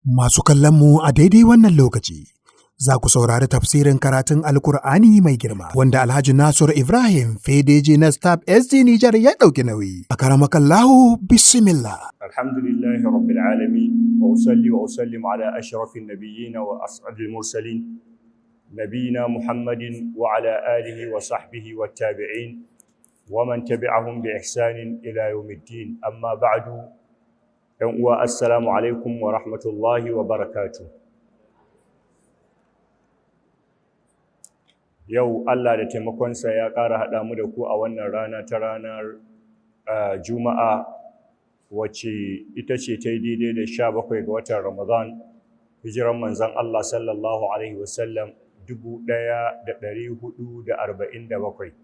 Masu kallonmu a daidai wannan lokaci, za ku saurari tafsirin karatun Alkur'ani mai girma, wanda Alhaji Nasir Ibrahim Fedeji na Staff SD Nijar ya ɗauki nauyi. A karamakallahu bismillah. الحمد لله رب العالمين، وأصلي وأسلم على أشرف النبيين وأسعد المرسلين، نبينا محمد وعلى آله وصحبه والتابعين ومن تبعهم بإحسان إلى يوم الدين. أما بعد، السلام عليكم ورحمة الله وبركاته. Yau Allah da taimakonsa ya ƙara haɗa mu da ku a wannan rana ta ranar Juma'a, wacce ita ce ta yi daidai da 17 ga watan Ramadan, hijiran manzon Allah sallallahu alaihi wasallam 1447,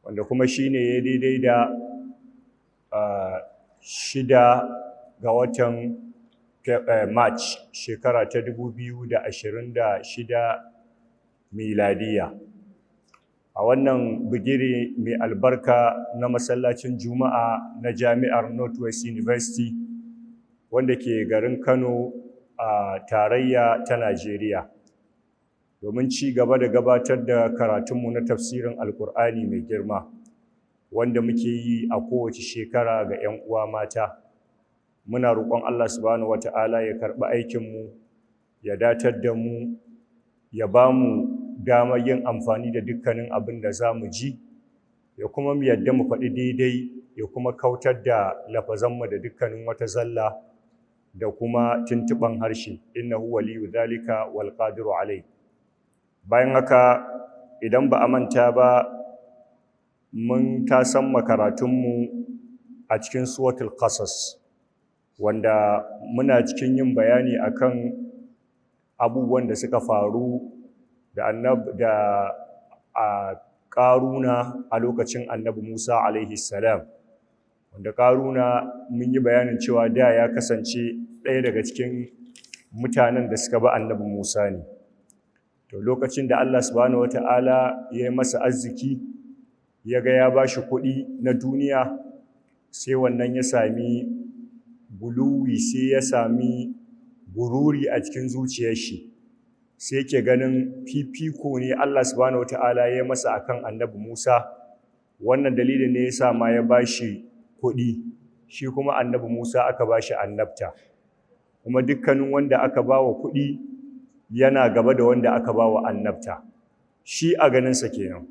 wanda kuma shi ne ya daidai da 6 ga watan March, shekara ta 2026 miladiya. A wannan bigire mai albarka na masallacin Juma'a na Jami'ar Northwest University, wanda ke garin Kano a tarayya ta Najeriya, domin ci gaba da gabatar da karatunmu na tafsirin Alkur'ani mai girma, wanda muke yi a kowace shekara ga 'yan uwa mata. Muna roƙon Allah subhanahu wata'ala ya karɓi aikinmu, ya datar da mu, ya ba mu damar yin amfani da dukkanin abin da za mu ji, ya kuma mu yadda mu faɗi daidai, ya kuma kautar da lafazanmu da dukkanin wata zalla da kuma tuntuɓan harshe. Innahu waliyu dhalika wal qadiru alai. Bayan haka, idan ba a manta ba, mun tasan makaratunmu a cikin Suratul Qasas, wanda muna cikin yin bayani akan abubuwan da suka faru da annab da a Ƙaruna a lokacin Annabi Musa alaihi salam, wanda Ƙaruna mun yi bayanin cewa da ya kasance ɗaya daga cikin mutanen da suka bi Annabi Musa ne. To lokacin da Allah subhanahu wata'ala ya yi masa arziki, ya ga ya ba shi kuɗi na duniya, sai wannan ya sami guluwi, sai ya sami gururi a cikin zuciyar shi, sai yake ganin fifiko ne Allah subhanahu wata'ala ya masa akan Annabi Musa. Wannan dalilin ne yasa ma ya bashi kuɗi, shi kuma Annabi Musa aka bashi annabta. Kuma dukkanin wanda aka bawa kuɗi yana gaba da wanda aka bawa annabta, shi a ganinsa kenan.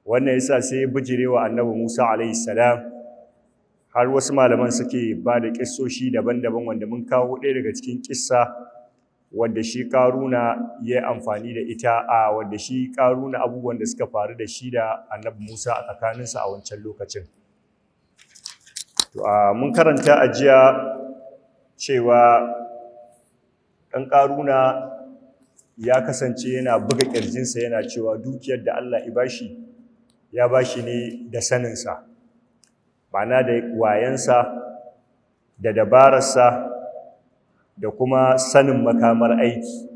Wannan yasa sai ya bijirewa Annabi Musa alaihi salam. Har wasu malaman suke ba da kissoshi daban-daban, wanda mun kawo ɗaya daga cikin kissa wanda shi Ƙaruna ya yi amfani da ita, a wanda shi Ƙaruna abubuwan da suka faru da shi da Annabi Musa a tsakaninsa a wancan lokacin. To mun karanta a jiya cewa ɗan Ƙaruna ya kasance yana buga ƙirjinsa, yana cewa dukiyar da Allah ya bashi, ya bashi ne da saninsa, ma'ana da wayansa da dabararsa da kuma sanin makamar aiki.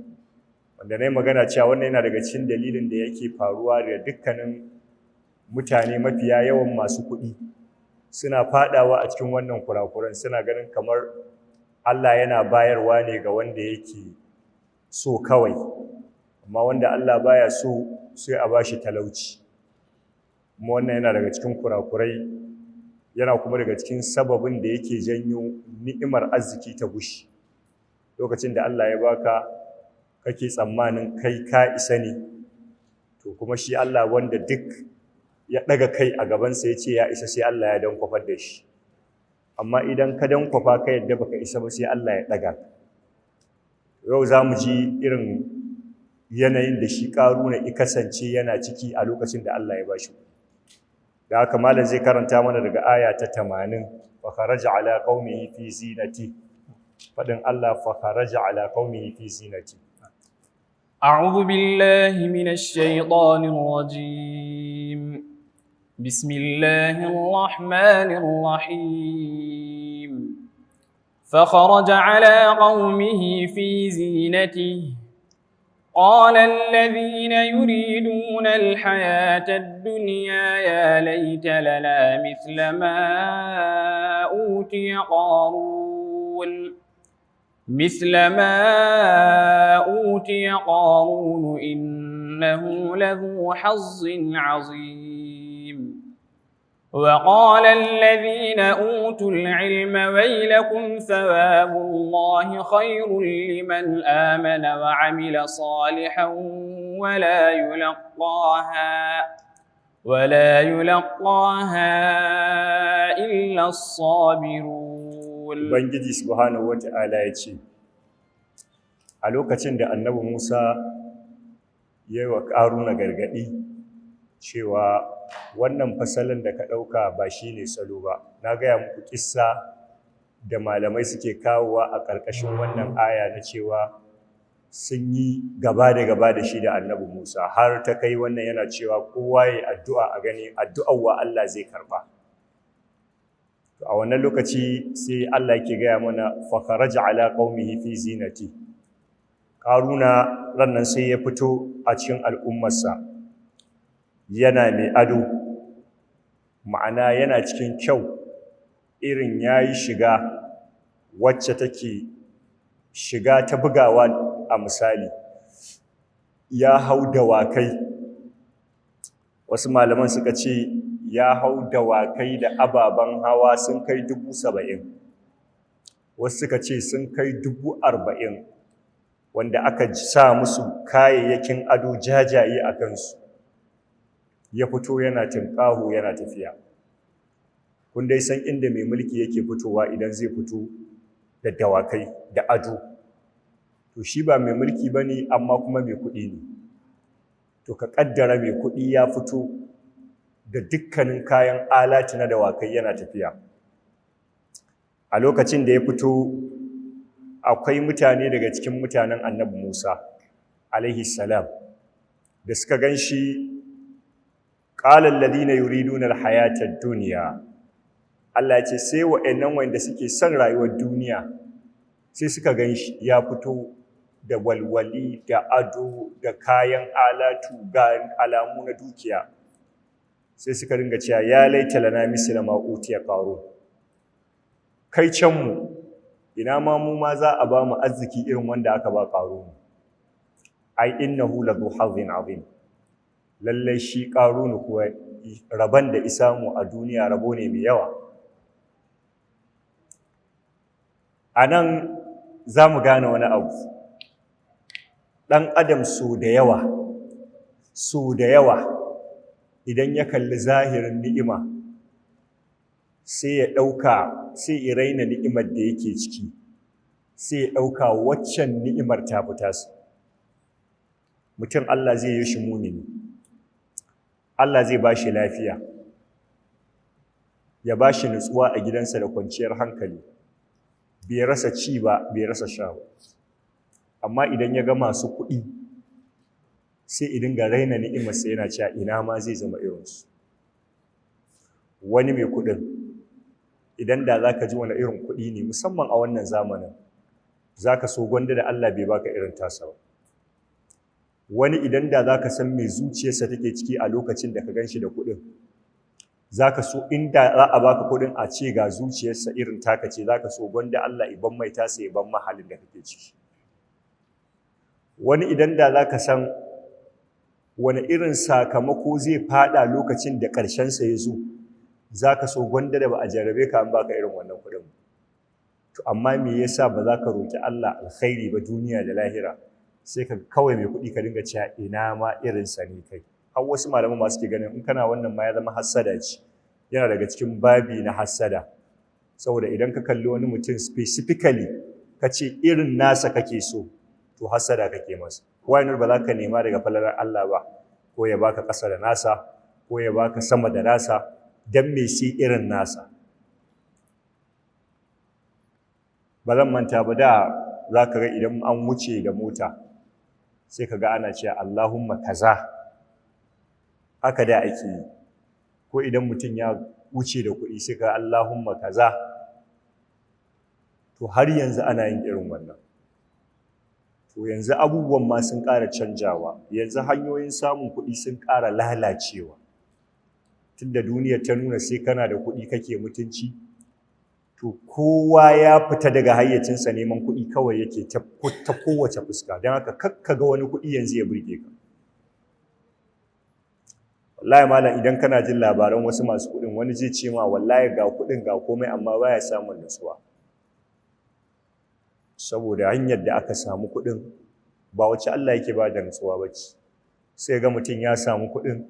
Wanda na yi magana cewa wannan yana daga cikin dalilin da yake faruwa da dukkanin mutane. Mafiya yawan masu kuɗi suna faɗawa a cikin wannan kurakuran, suna ganin kamar Allah yana bayarwa ne ga wanda yake so kawai, amma wanda Allah baya so sai a bashi talauci. Kuma wannan yana daga cikin kurakurai, yana kuma daga cikin sababin da yake janyo ni'imar arziki ta gushi. Lokacin da Allah ya baka, kake tsammanin kai ka isa ne, to kuma shi Allah, wanda duk ya ɗaga kai a gabansa ya ce ya isa, sai Allah ya dankwafar da shi. Amma idan ka dankwafa, ka yadda baka isa ba, sai Allah ya ɗaga. Yau za mu ji irin yanayin da shi Ƙaruna ya kasance yana ciki a lokacin da Allah ya ba shi. Da haka malam zai karanta mana daga aya ta 80, fa kharaja ala qaumihi fi zinati. Faɗin Allah, fa kharaja ala qaumihi fi zinati. أعوذ بالله من الشيطان الرجيم. بسم الله الرحمن الرحيم. فخرج على قومه في زينته. قال الذين يريدون الحياة الدنيا يا ليت لنا مثل ما أوتي قارون. مثل ما أوتي قارون إنه لذو حظ عظيم. وقال الذين أوتوا العلم ويلكم ثواب الله خير لمن آمن وعمل صالحا ولا يلقاها إلا الصابرون. Ubangiji subhanahu wata'ala ya ce, a lokacin da Annabi Musa ya yi wa Ƙaruna gargaɗi cewa wannan fasalin da ka ɗauka ba shi ne salo ba, na gaya muku ƙissa da malamai suke kawowa a ƙarƙashin wannan aya na cewa sun yi gaba da gaba da shi da Annabi Musa, har ta kai wannan yana cewa kowa ya yi addu'a a gani addu'ar wa Allah zai karɓa. A wannan lokaci sai Allah yake gaya mana, fa kharaja ala qaumihi fi zinati. Karuna rannan sai ya fito a cikin al'ummarsa yana mai ado, ma'ana yana cikin kyau, irin yayi shiga wacce take shiga ta bugawa. A misali, ya hau dawakai, wasu malaman suka ce ya hau dawakai da ababen hawa sun kai 70,000, wasu suka ce sun kai 40,000, wanda aka sa musu kayayyakin ado jajaye a kansu. Ya fito yana tinƙaho yana tafiya. Kun dai san inda mai mulki yake fitowa idan zai fito da dawakai da ado. To shi ba mai mulki ba ne, amma kuma mai kuɗi ne. To ka ƙaddara mai kuɗi ya fito da dukkanin kayan alati na dawakai yana tafiya. A lokacin da ya fito, akwai mutane daga cikin mutanen Annabi Musa alaihi salam da suka gan shi. Qala alladhina yuriduna alhayata ad-dunya, Allah ya ce sai wa'annan wanda suke son rayuwar duniya sai suka gan shi ya fito da walwali da ado da kayan alatu, ga alamu na dukiya, sai suka ringa cewa ya laita lana misla ma utiya qarun, kai can mu ina ma mu ma za a ba mu arziki irin wanda aka ba qarun, ai innahu ladhu hazzin azim, lallai shi qarun kuwa rabon da isamu a duniya rabo ne mai yawa. Anan za mu gane wani abu, ɗan adam so da yawa so da yawa idan ya kalli zahirin ni'ima sai ya ɗauka, sai ya raina ni'imar da yake ciki, sai ya ɗauka waccan ni'imar ta fita su. Mutum Allah zai yi shi mumini, Allah zai ba shi lafiya, ya ba shi nutsuwa a gidansa da kwanciyar hankali, bai rasa ci ba, bai rasa sha ba. Amma idan ya ga masu kuɗi sai idin ga raina ni'imarsa, yana cewa ina ma zai zama irinsu. Wani mai kuɗin, idan da za ka ji wani irin kuɗi ne, musamman a wannan zamanin, za ka so gwanda da Allah bai baka irin tasa ba. Wani idan da za ka san mai zuciyarsa take ciki a lokacin da ka gan shi da kuɗin, za ka so inda za a baka kuɗin a ce ga zuciyarsa irin taka ce, za ka so gwanda Allah iban mai tasa iban mahalin da kake ciki. Wani idan da za ka san wani irin sakamako zai fada lokacin da ƙarshensa ya zo, za ka so gwanda da ba a jarrabe ka an baka irin wannan kuɗin. To amma me yasa ba za ka roƙi Allah alkhairi ba duniya da lahira, sai ka kawai mai kuɗi ka dinga cewa ina ma irinsa ne kai. Har wasu malaman ma suke ganin in kana wannan ma ya zama hassada ce, yana daga cikin babi na hassada. Saboda idan ka kalli wani mutum specifically ka ce irin nasa kake so, to hassada kake masa. Why not ba za ka nema daga falalar Allah ba, ko ya baka ƙasa da nasa, ko ya baka sama da nasa, dan me shi irin nasa? Ba zan manta ba, da za ka ga idan an wuce da mota sai ka ga ana cewa Allahumma kaza, haka da ake yi. Ko idan mutum ya wuce da kuɗi sai ka Allahumma kaza. To har yanzu ana yin irin wannan. To yanzu abubuwan ma sun ƙara canjawa, yanzu hanyoyin samun kuɗi sun ƙara lalacewa. Tunda duniyar ta nuna sai kana da kuɗi kake mutunci, To kowa ya fita daga hayyacinsa, neman kuɗi kawai yake ta kowace fuska. Don haka kakka ga wani kuɗi yanzu ya burge ka. Wallahi malam, idan kana jin labaran wasu masu kuɗin, wani zai ce ma wallahi ga kuɗin ga komai, amma baya samun nutsuwa, saboda hanyar da aka samu kuɗin ba wacce Allah yake ba da nutsuwa ba ce. Sai ga mutum ya samu kuɗin,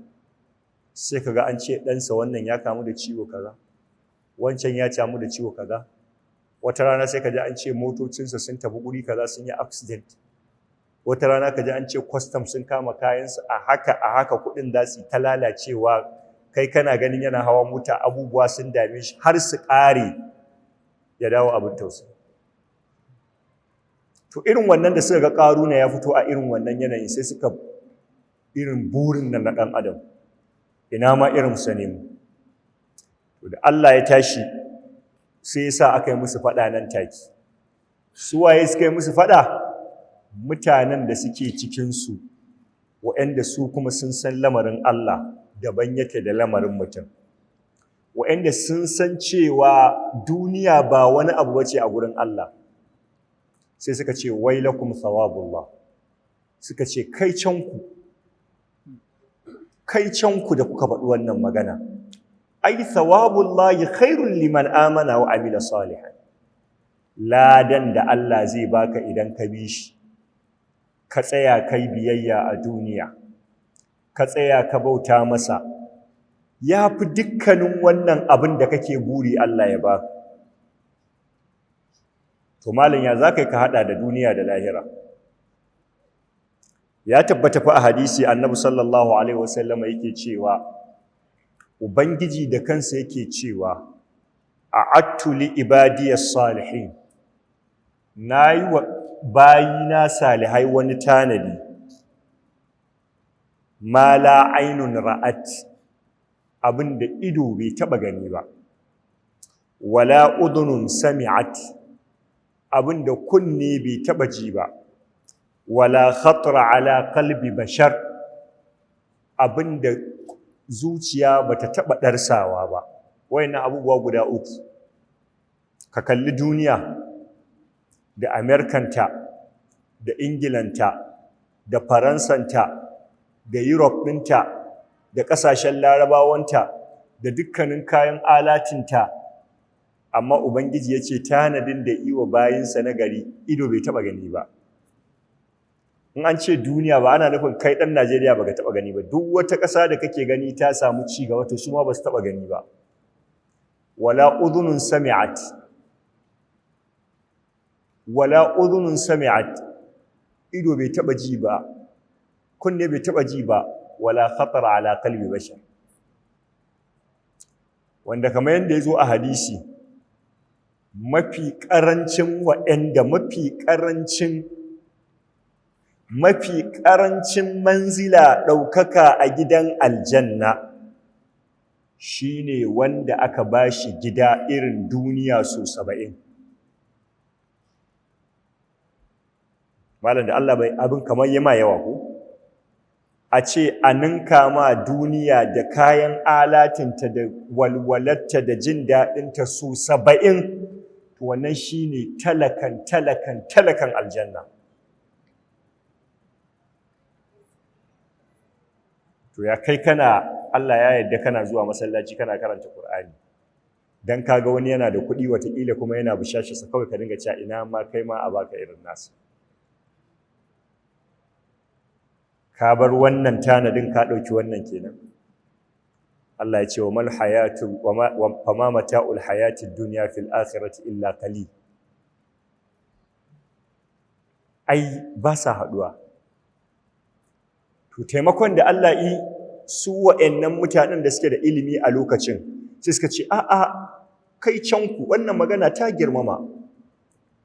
sai ka ga an ce ɗansa wannan ya kamu da ciwo kaza, wancan ya kamu da ciwo kaza. Wata rana sai ka ji an ce motocinsa sun tafi guri kaza sun yi accident. Wata rana ka ji an ce kwastam sun kama kayansa. A haka a haka kuɗin za su yi ta lalacewa. Kai kana ganin yana hawa mota, abubuwa sun dame shi, har su ƙare ya dawo abin tausayi. To irin wannan da suka ga Ƙaruna ya fito a irin wannan yanayin, sai suka irin burin nan na ɗan adam, ina ma irin sa ne mu. To da Allah ya tashi sai ya sa aka yi musu faɗa nan take. Su waye suka yi musu faɗa? Mutanen da suke cikinsu, waɗanda su kuma sun san lamarin Allah daban yake da lamarin mutum, waɗanda sun san cewa duniya ba wani abu bace a gurin Allah. Sai suka ce wailakum thawabullah, suka ce kai canku, kai canku da kuka faɗi wannan magana. Ai thawabullahi khairul liman amana wa amila salihan. Ladan da Allah zai baka idan ka bi shi, ka tsaya kai biyayya a duniya, ka tsaya ka bauta masa, ya fi dukkanin wannan abin da kake buri Allah ya baka. To malam, ya za ka haɗa da duniya da lahira? Ya tabbata fa a hadisi, Annabi sallallahu alaihi wasallama yake cewa Ubangiji da kansa yake cewa a'attu li ibadiyas salihin, nayi wa bayina salihai wani tanadi, ma la ainun ra'at, abinda ido bai taba gani ba, wala udhunun sami'at, abinda kunne bai taba ji ba, wala khatra ala qalbi bashar, abinda zuciya bata taba darsawa ba. Wayannan abubuwa guda uku, ka kalli duniya da Amerikanta da Ingilanta da Faransanta da Europe ɗinta da ƙasashen Larabawanta da dukkanin kayan alatinta, amma Ubangiji ya ce tanadin da iwa bayinsa na gari ido bai taɓa gani ba. In an ce duniya, ba ana nufin kai ɗan Najeriya baka taɓa gani ba. Duk wata ƙasa da kake gani ta samu ci gaba, to su ma ba su taɓa gani ba. Wala udhunun sami'at, wala udhunun sami'at, ido bai taɓa ji ba, kunne bai taɓa ji ba, wala khatara ala qalbi bashar. Wanda kamar yadda ya zo a hadisi, mafi ƙarancin waɗanda mafi ƙarancin manzila, ɗaukaka a gidan aljanna, shine wanda aka bashi gida irin duniya so 70. Malam, da Allah bai abin kamar yama yawa ko a ce a ninka ma duniya da kayan alatinta da walwalarta da jin daɗinta so 70, to wannan shine talakan talakan talakan aljanna. To ya kai kana Allah ya yarda kana zuwa masallaci kana karanta Qur'ani, dan kaga wani yana da kuɗi watakila kuma yana bushashi sa, kawai ka dinga cewa ina ma kai ma a baka irin nasa. Ka bar wannan tanadin, ka ɗauki wannan kenan. Allah ya ce wa mal hayatu wa fama mata'ul hayatid dunya fil akhirati illa qalil. Ai ba sa haduwa. To taimakon da Allah yi su wa'annan mutanen da suke da ilimi a lokacin, sai suka ce a'a, kai canku, wannan magana ta girmama.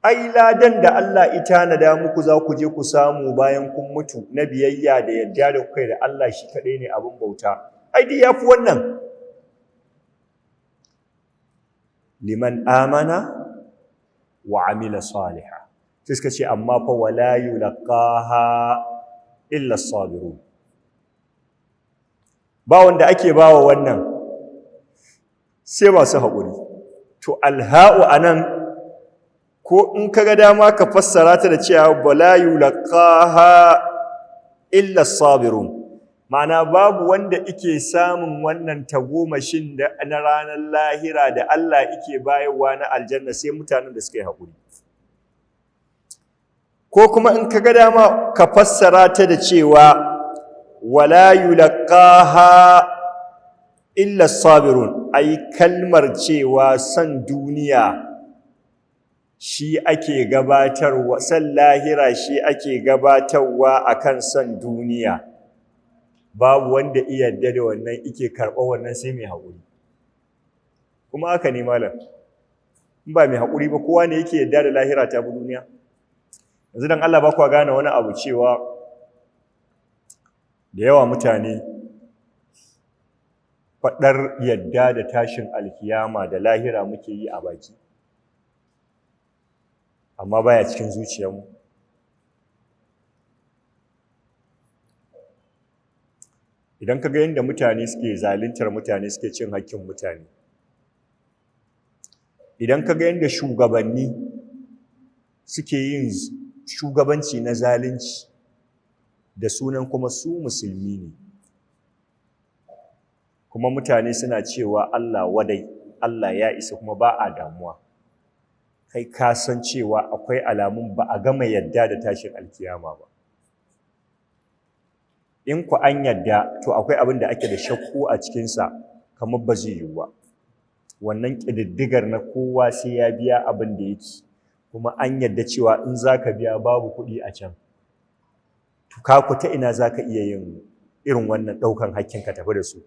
Ai ladan da Allah ita na da muku za ku je ku samu bayan kun mutu na biyayya da yadda da kuka yi da Allah shi kaɗai ne abin bauta, ai dai yafi wannan. Liman amana wa amila saliha. Sai suka ce amma fa wala yulqaha illa sabirun. Ba wanda ake bawa wannan sai masu haƙuri. To alha'u anan, ko in kaga dama ka fassara ta da cewa wala yulqaha illa sabirun, ma'ana babu wanda ike samun wannan tagomashin da na ranar lahira da Allah ike bayarwa na aljanna sai mutanen da suka yi haƙuri. Ko kuma in kaga dama ka fassara ta da cewa wala yulqaha illa sabirun, ai kalmar cewa san duniya shi ake gabatarwa, san lahira shi ake gabatarwa akan san duniya, babu wanda iya yarda da wannan ike karɓa wannan sai mai haƙuri. Kuma haka ne malam, in ba mai haƙuri ba kowa ne yake yarda da lahira ta bi duniya. Yanzu dan Allah ba kwa gane wani abu cewa da yawa mutane faɗar yadda da tashin alkiyama da lahira muke yi a baki, amma baya cikin zuciyarmu. Idan ka ga yadda mutane suke zaluntar mutane, suke cin hakkin mutane, idan ka ga yadda shugabanni suke yin shugabanci na zalunci da sunan kuma su musulmi ne, kuma mutane suna cewa Allah wadai, Allah ya isa, kuma ba a damuwa, kai ka san cewa akwai alamun ba a gama yadda da tashin alkiyama ba. In ku an yadda, to akwai abin da ake da shakku a cikinsa, kamar ba zai yiwu ba. Wannan ƙididdigar na kowa sai ya biya abin da yake, kuma an yadda cewa in za ka biya babu kuɗi a can, to ka ku ta ina za ka iya yin irin wannan ɗaukan hakkin ka tafi da su?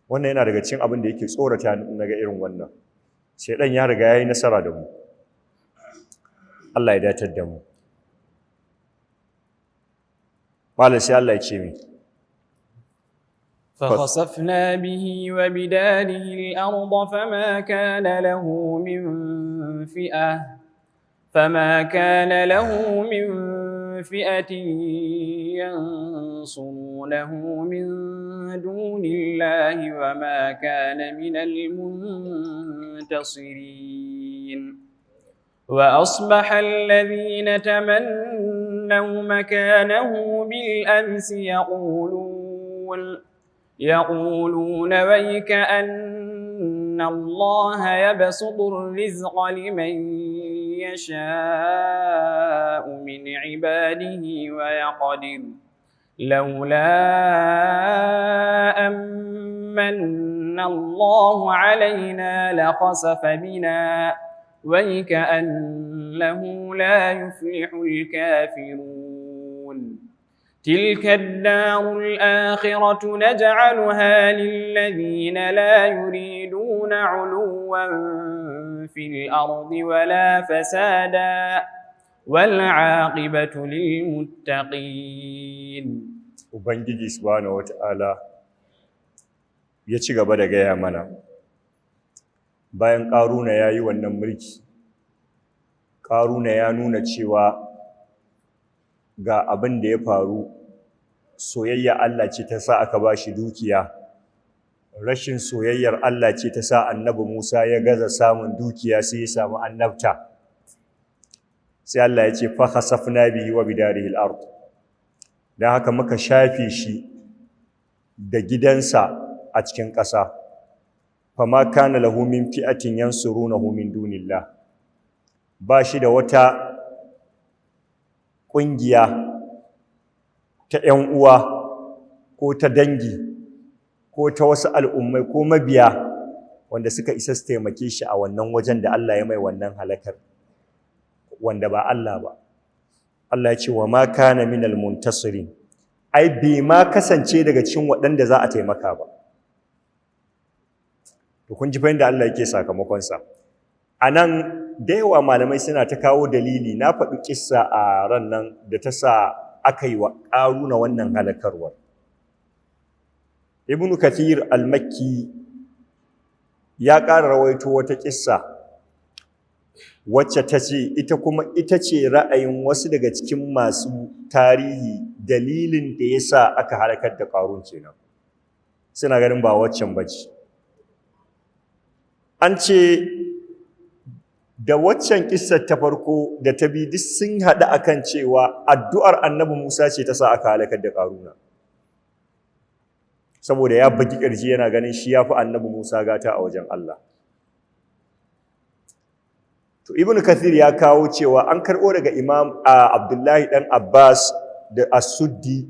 Wannan yana daga cikin abin da yake tsorata ni naga irin wannan. Shedan ya riga yayi nasara da mu. Allah ya datar da mu. Malam, sai Allah ya ce mi? فخسفنا به وبداره الأرض فما كان له من فئة ينصرونه من دون الله وما كان من المنتصرين. وأصبح الذين تمنوا مكانه بالأمس يقولون ويك أن الله يبسط الرزق لمن يشاء من عباده ويقدر لولا أمن الله علينا لخسف بنا ويكأنه لا يفلح الكافرون. تلك الدار الآخرة نجعلها للذين لا يريدون علوا في الأرض ولا فسادا والعاقبة للمتقين. Ubangiji subhanahu wata'ala ya ci gaba da gaya mana, bayan Ƙaruna ya yi wannan mulki, Ƙaruna ya nuna cewa ga abin da ya faru, soyayya Allah ce ta sa aka ba shi dukiya, rashin soyayyar Allah ce ta sa annabi Musa ya gaza samun dukiya sai ya samu annabta. Sai Allah ya ce fa khasafna bihi wa bidarihi al-ard. Dan haka muka shafe shi da gidansa a cikin ƙasa. Fama kana lahu min fi'atin yansurunahu min dunillah. Ba shi da wata ƙungiya ta ‘yan uwa ko ta dangi ko ta wasu al'ummai ko mabiya wanda suka isa su taimake shi a wannan wajen da Allah ya mai wannan halakar, wanda ba Allah ba. Allah ya ce wa ma kana minal muntasirin, ai bai ma kasance daga cikin waɗanda za a taimaka ba. To kun ji fa yadda Allah yake sakamakonsa. A nan da yawa malamai suna ta kawo dalili. Na faɗi kissa a ran nan da ta sa aka yi wa Ƙaruna wannan halakarwar. Ibn Kathir al-Makki ya ƙara rawaito wata kissa wacce ta ce ita kuma ita ce ra'ayin wasu daga cikin masu tarihi, dalilin da ya sa aka halakar da Ƙarun kenan. Suna ganin ba waccan ba ce. An ce da waccan kissar ta farko da ta bi duk sun haɗu akan cewa addu'ar Annabi Musa ce ta sa aka halakar da Ƙaruna. Saboda ya bugi ƙirji yana ganin shi ya fi Annabi Musa gata a wajen Allah. To Ibn Kathir ya kawo cewa an karɓo daga Imam Abdullahi ɗan Abbas da As-Suddi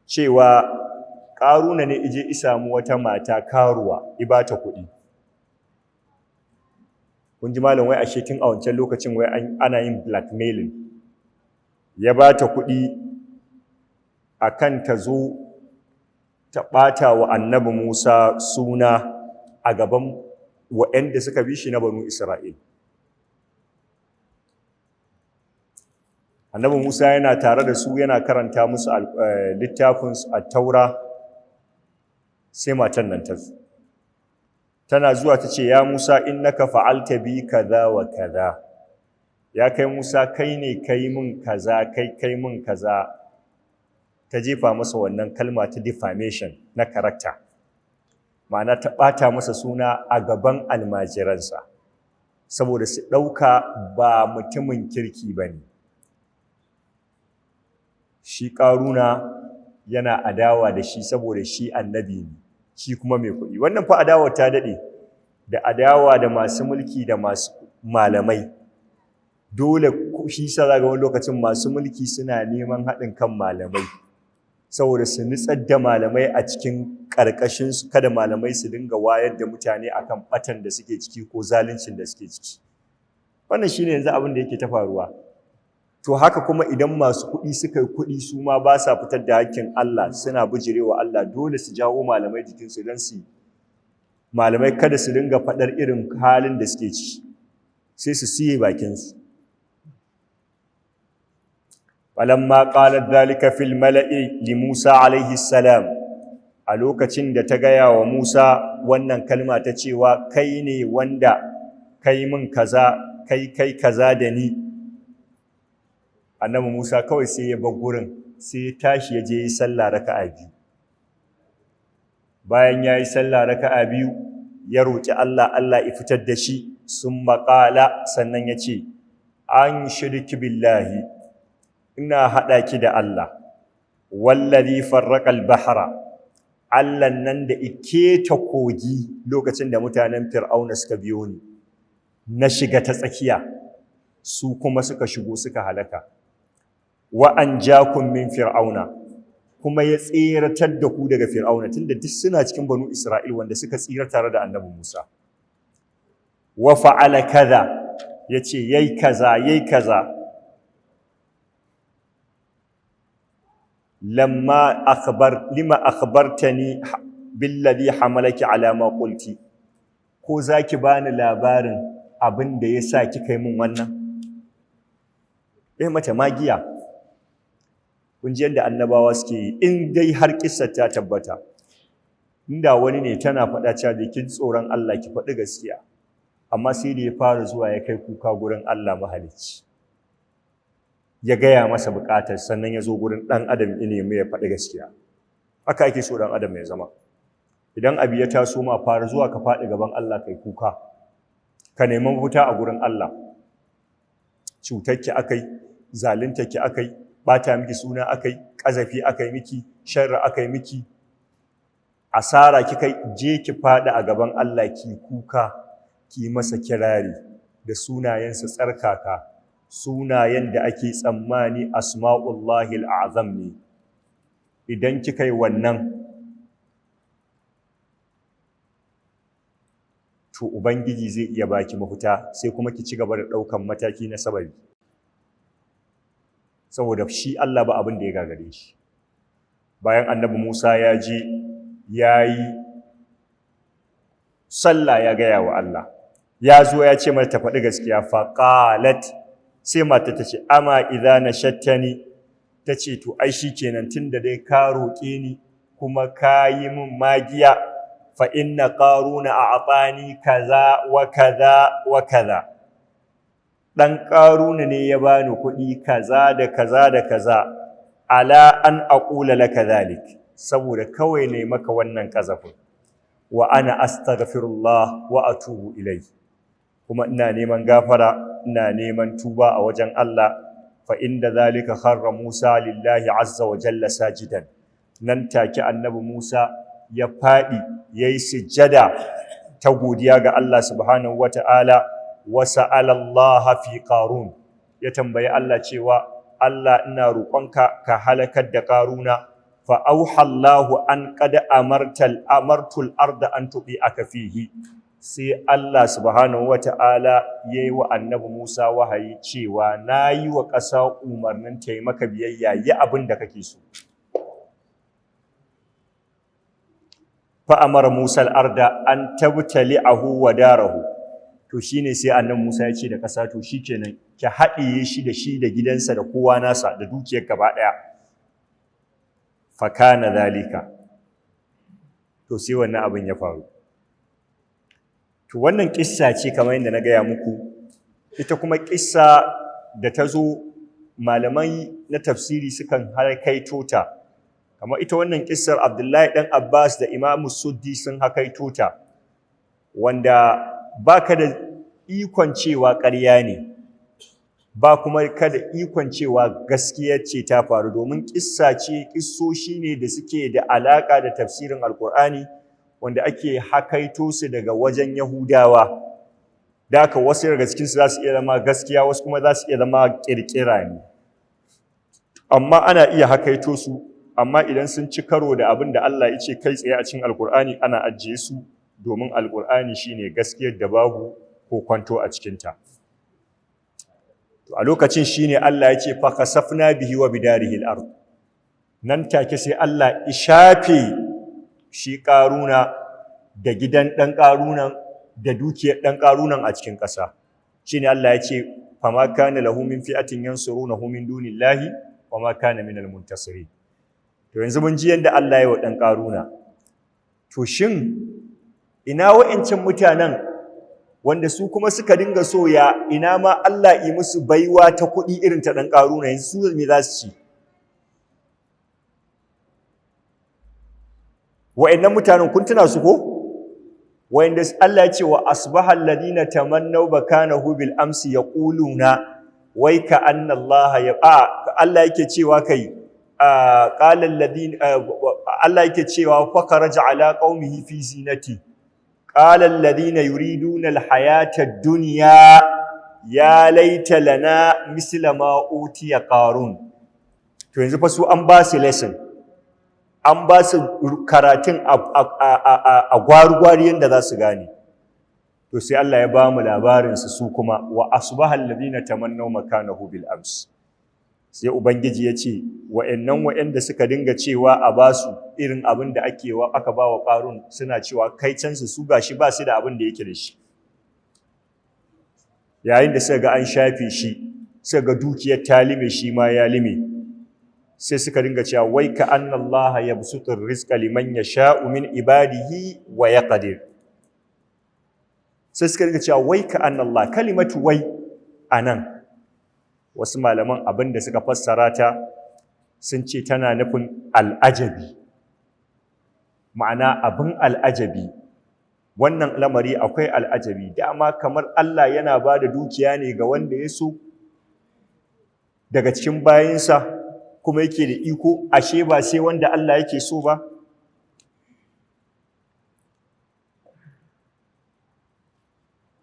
cewa Ƙaruna ne ije isamu wata mata karuwa ibata kuɗi. Kun ji malam, wai ashe tun a wancan lokacin wai ana yin blackmailing. Ya bata kuɗi akan ta zo ta ɓata wa Annabi Musa suna a gaban waɗanda suka bi shi na Banu Isra'il. Annabi Musa yana tare da su yana karanta musu littafin at-Taura, sai matan nan ta zo. Tana zuwa ta ce, ya Musa, innaka fa'alta bi kaza wa kaza. Ya kai Musa, kai ne kai mun kaza, kai mun kaza. Ta jefa masa wannan kalma ta defamation na character. Ma'ana ta ɓata masa suna a gaban almajiransa, saboda su ɗauka ba mutumin kirki ba ne. Shi Ƙaruna yana adawa da shi saboda shi annabi ne, shi kuma mai kuɗi. Wannan fa adawa ta daɗe, da adawa da masu mulki da masu malamai. Dole shi sa za ga wani lokacin masu mulki suna neman haɗin kan malamai, saboda su nutsar da malamai a cikin ƙarƙashinsu, kada malamai su dinga wayar da mutane akan ɓatan da suke ciki ko zaluncin da suke ciki. Wannan shine yanzu abin da yake ta faruwa. To haka kuma idan masu kuɗi suka yi kuɗi, su ma ba sa fitar da hakkin Allah, suna bijirewa Allah, dole su jawo malamai jikinsu don su malamai kada su dinga faɗar irin halin da suke ciki, sai su siye bakinsu. Falamma qalat dhalika fil mala'i li Musa alaihi salam, a lokacin da ta gaya wa Musa wannan kalma ta cewa kai ne wanda kai min kaza, kai kaza da ni. Annabi Musa kawai sai ya bar gurin, sai ya tashi ya je yi sallah raka'a biyu. Bayan ya yi sallah raka'a biyu, ya roƙi Allah, Allah ya fitar da shi. Sun maƙala, sannan ya ce, an shirki billahi, ina haɗa ki da Allah, wallazi farraqal bahra, Allah nan da iketa kogi lokacin da mutanen Fir'auna suka biyo ni, na shiga ta tsakiya, su kuma suka shigo suka halaka. Wa anjakum min fir'auna, kuma ya tseratar da ku daga Fir'auna, tunda duk suna cikin Banu Isra'il wanda suka tsira tare da Annabi Musa. Wa fa'ala kaza, yace yayi kaza, yayi kaza. Lamma akhbar lima akhbartani billadhi hamalaki ala ma qulti, ko zaki bani labarin abin da yasa kika yi min wannan? Eh, mata magiya. Kun ji yadda annabawa suke yi, in dai har kissar ta tabbata. Inda wani ne tana faɗa cewa da kin tsoron Allah ki faɗi gaskiya, amma sai da ya fara zuwa ya kai kuka gurin Allah mahalicci, ya gaya masa buƙatar, sannan ya zo gurin ɗan adam ya nemi ya faɗi gaskiya. Haka ake so ɗan adam ya zama. Idan abu ya taso ma, fara zuwa ka faɗi gaban Allah kai kuka, ka nemi mafita a gurin Allah. Cutarki akai, zaluntarki akai, bata miki suna akai, ƙazafi akai miki, sharri akai miki, asara kika, je ki faɗi a gaban Allah ki kuka, ki masa kirari da sunayensa tsarkaka, sunayen da ake tsammani asma'ullahi al'azam ne. Idan kika yi wannan, to Ubangiji zai iya baki mafita, sai kuma ki ci gaba da ɗaukan mataki na sababi. Saboda shi Allah ba abin da ya gagare shi. Bayan Annabi Musa ya je ya yi sallah, ya gaya wa Allah, ya zo ya ce mata ta faɗi gaskiya. Faqalat, sai mata ta ce, ama idza nashattani, ta ce to ai shikenan, tunda dai ka roƙe ni kuma ka yi min magiya, fa inna qaruna a'tani kaza wa kaza wa kaza, dan qaruna ne ya bani kuɗi kaza da kaza da kaza, ala an aqula laka zalik, saboda kawai ne maka wannan kazafin. Wa ana astaghfirullah wa atubu ilai, kuma ina neman gafara, ina neman tuba a wajen Allah. Fa inda zalika kharra Musa lillahi azza wa jalla sajidan. Nan take annabi Musa ya faɗi yayi sujjada ta godiya ga Allah subhanahu wata'ala. Wa sa'ala Allah fi Qarun, ya tambayi Allah cewa Allah, ina roƙonka ka halakar da Qaruna. Fa auha Allahu an qad amartal amartul arda an tubi'aka fihi. Sai Allah subhanahu wata'ala yayi wa annabi Musa wahayi cewa nayi wa ƙasa umarnin ta yi maka biyayya, yi abin da kake so. Fa amara Musa al-arda an tabtali'ahu wa darahu. To shine sai annabi Musa ya ce da ƙasa, to shikenan, ki haɗiye shi da shi da gidansa da kowa nasa da dukiyar gaba ɗaya. Fa kana zalika. To sai wannan abin ya faru. To wannan kissa ce kamar yadda na gaya muku. Ita kuma kissa da ta zo, malamai na tafsiri sukan hakaito ta. Kamar ita wannan kissar, Abdullahi dan Abbas da Imamu Suddi sun hakaito ta, wanda baka da ikon cewa ƙarya ne, ba kuma kada ikon cewa gaskiya ce ta faru, domin kissa ce, kissoshi ne da suke da alaka da tafsirin Alkur'ani wanda ake hakaito su daga wajen Yahudawa. Da haka wasu daga cikinsu za su iya zama gaskiya, wasu kuma za su iya zama ƙirƙira ne, amma ana iya hakaito su. Amma idan sun ci karo da abin da Allah ya ce kai tsaye a cikin Alkur'ani, ana ajiye su, domin Alkur'ani shine gaskiyar da babu ko kwanto a cikinta. To a lokacin shine Allah ya ce fa khasafna bihi wa bidarihi al-ard. Nan take sai Allah ya shafe shi Karuna da gidan dan Karunan da dukiyar dan Karunan a cikin ƙasa. Shine Allah ya ce fama kana lahu min fi'atin yansurunahu min dunillahi wama kana minal muntasirin. To yanzu mun ji yanda Allah ya wa dan Karuna. To shin ina wa'ancan mutanen wanda su kuma suka dinga so ya ina ma Allah yi musu baiwa ta kuɗi irin ta ɗan Karuna, yanzu su me za su ci? Wa'annan mutanen kun tuna su ko? Wa'anda Allah ya ce wa asbaha alladhina tamannaw bakanahu bil amsi yaquluna wai ka anna Allah ya Allah yake cewa kai qala alladhina, Allah yake cewa fa kharaja ala qaumihi fi zinati. قال الذين يريدون الحياة الدنيا يا ليت لنا مثل ما أوتي قارون. To yanzu fa su an ba su lesson, an ba su karatun a gwari-gwari yanda za su gane. To sai Allah ya ba mu labarin su, su kuma wa asbaha alladhina tamannaw makanahu bil ams. Sai Ubangiji ya ce wa'annan wa'anda suka dinga cewa a ba su irin abin da ake wa aka ba wa Qarun, suna cewa kai cansu su gashi ba su da abin da yake da shi. Yayin da suka ga an shafe shi, suka ga dukiyar ta lime, shi ma ya lime, sai suka dinga cewa wai ka anna Allah yabsutur rizqa liman yasha'u min ibadihi wa yaqdir. Sai suka dinga cewa wai ka anna Allah, kalimatu wai anan wasu malaman abin da suka fassara ta sun ce tana nufin al'ajabi, ma'ana abin al'ajabi. Wannan lamari akwai al'ajabi, dama kamar Allah yana ba da dukiya ne ga wanda ya so daga cikin bayinsa, kuma yake da iko, ashe ba sai wanda Allah yake so ba.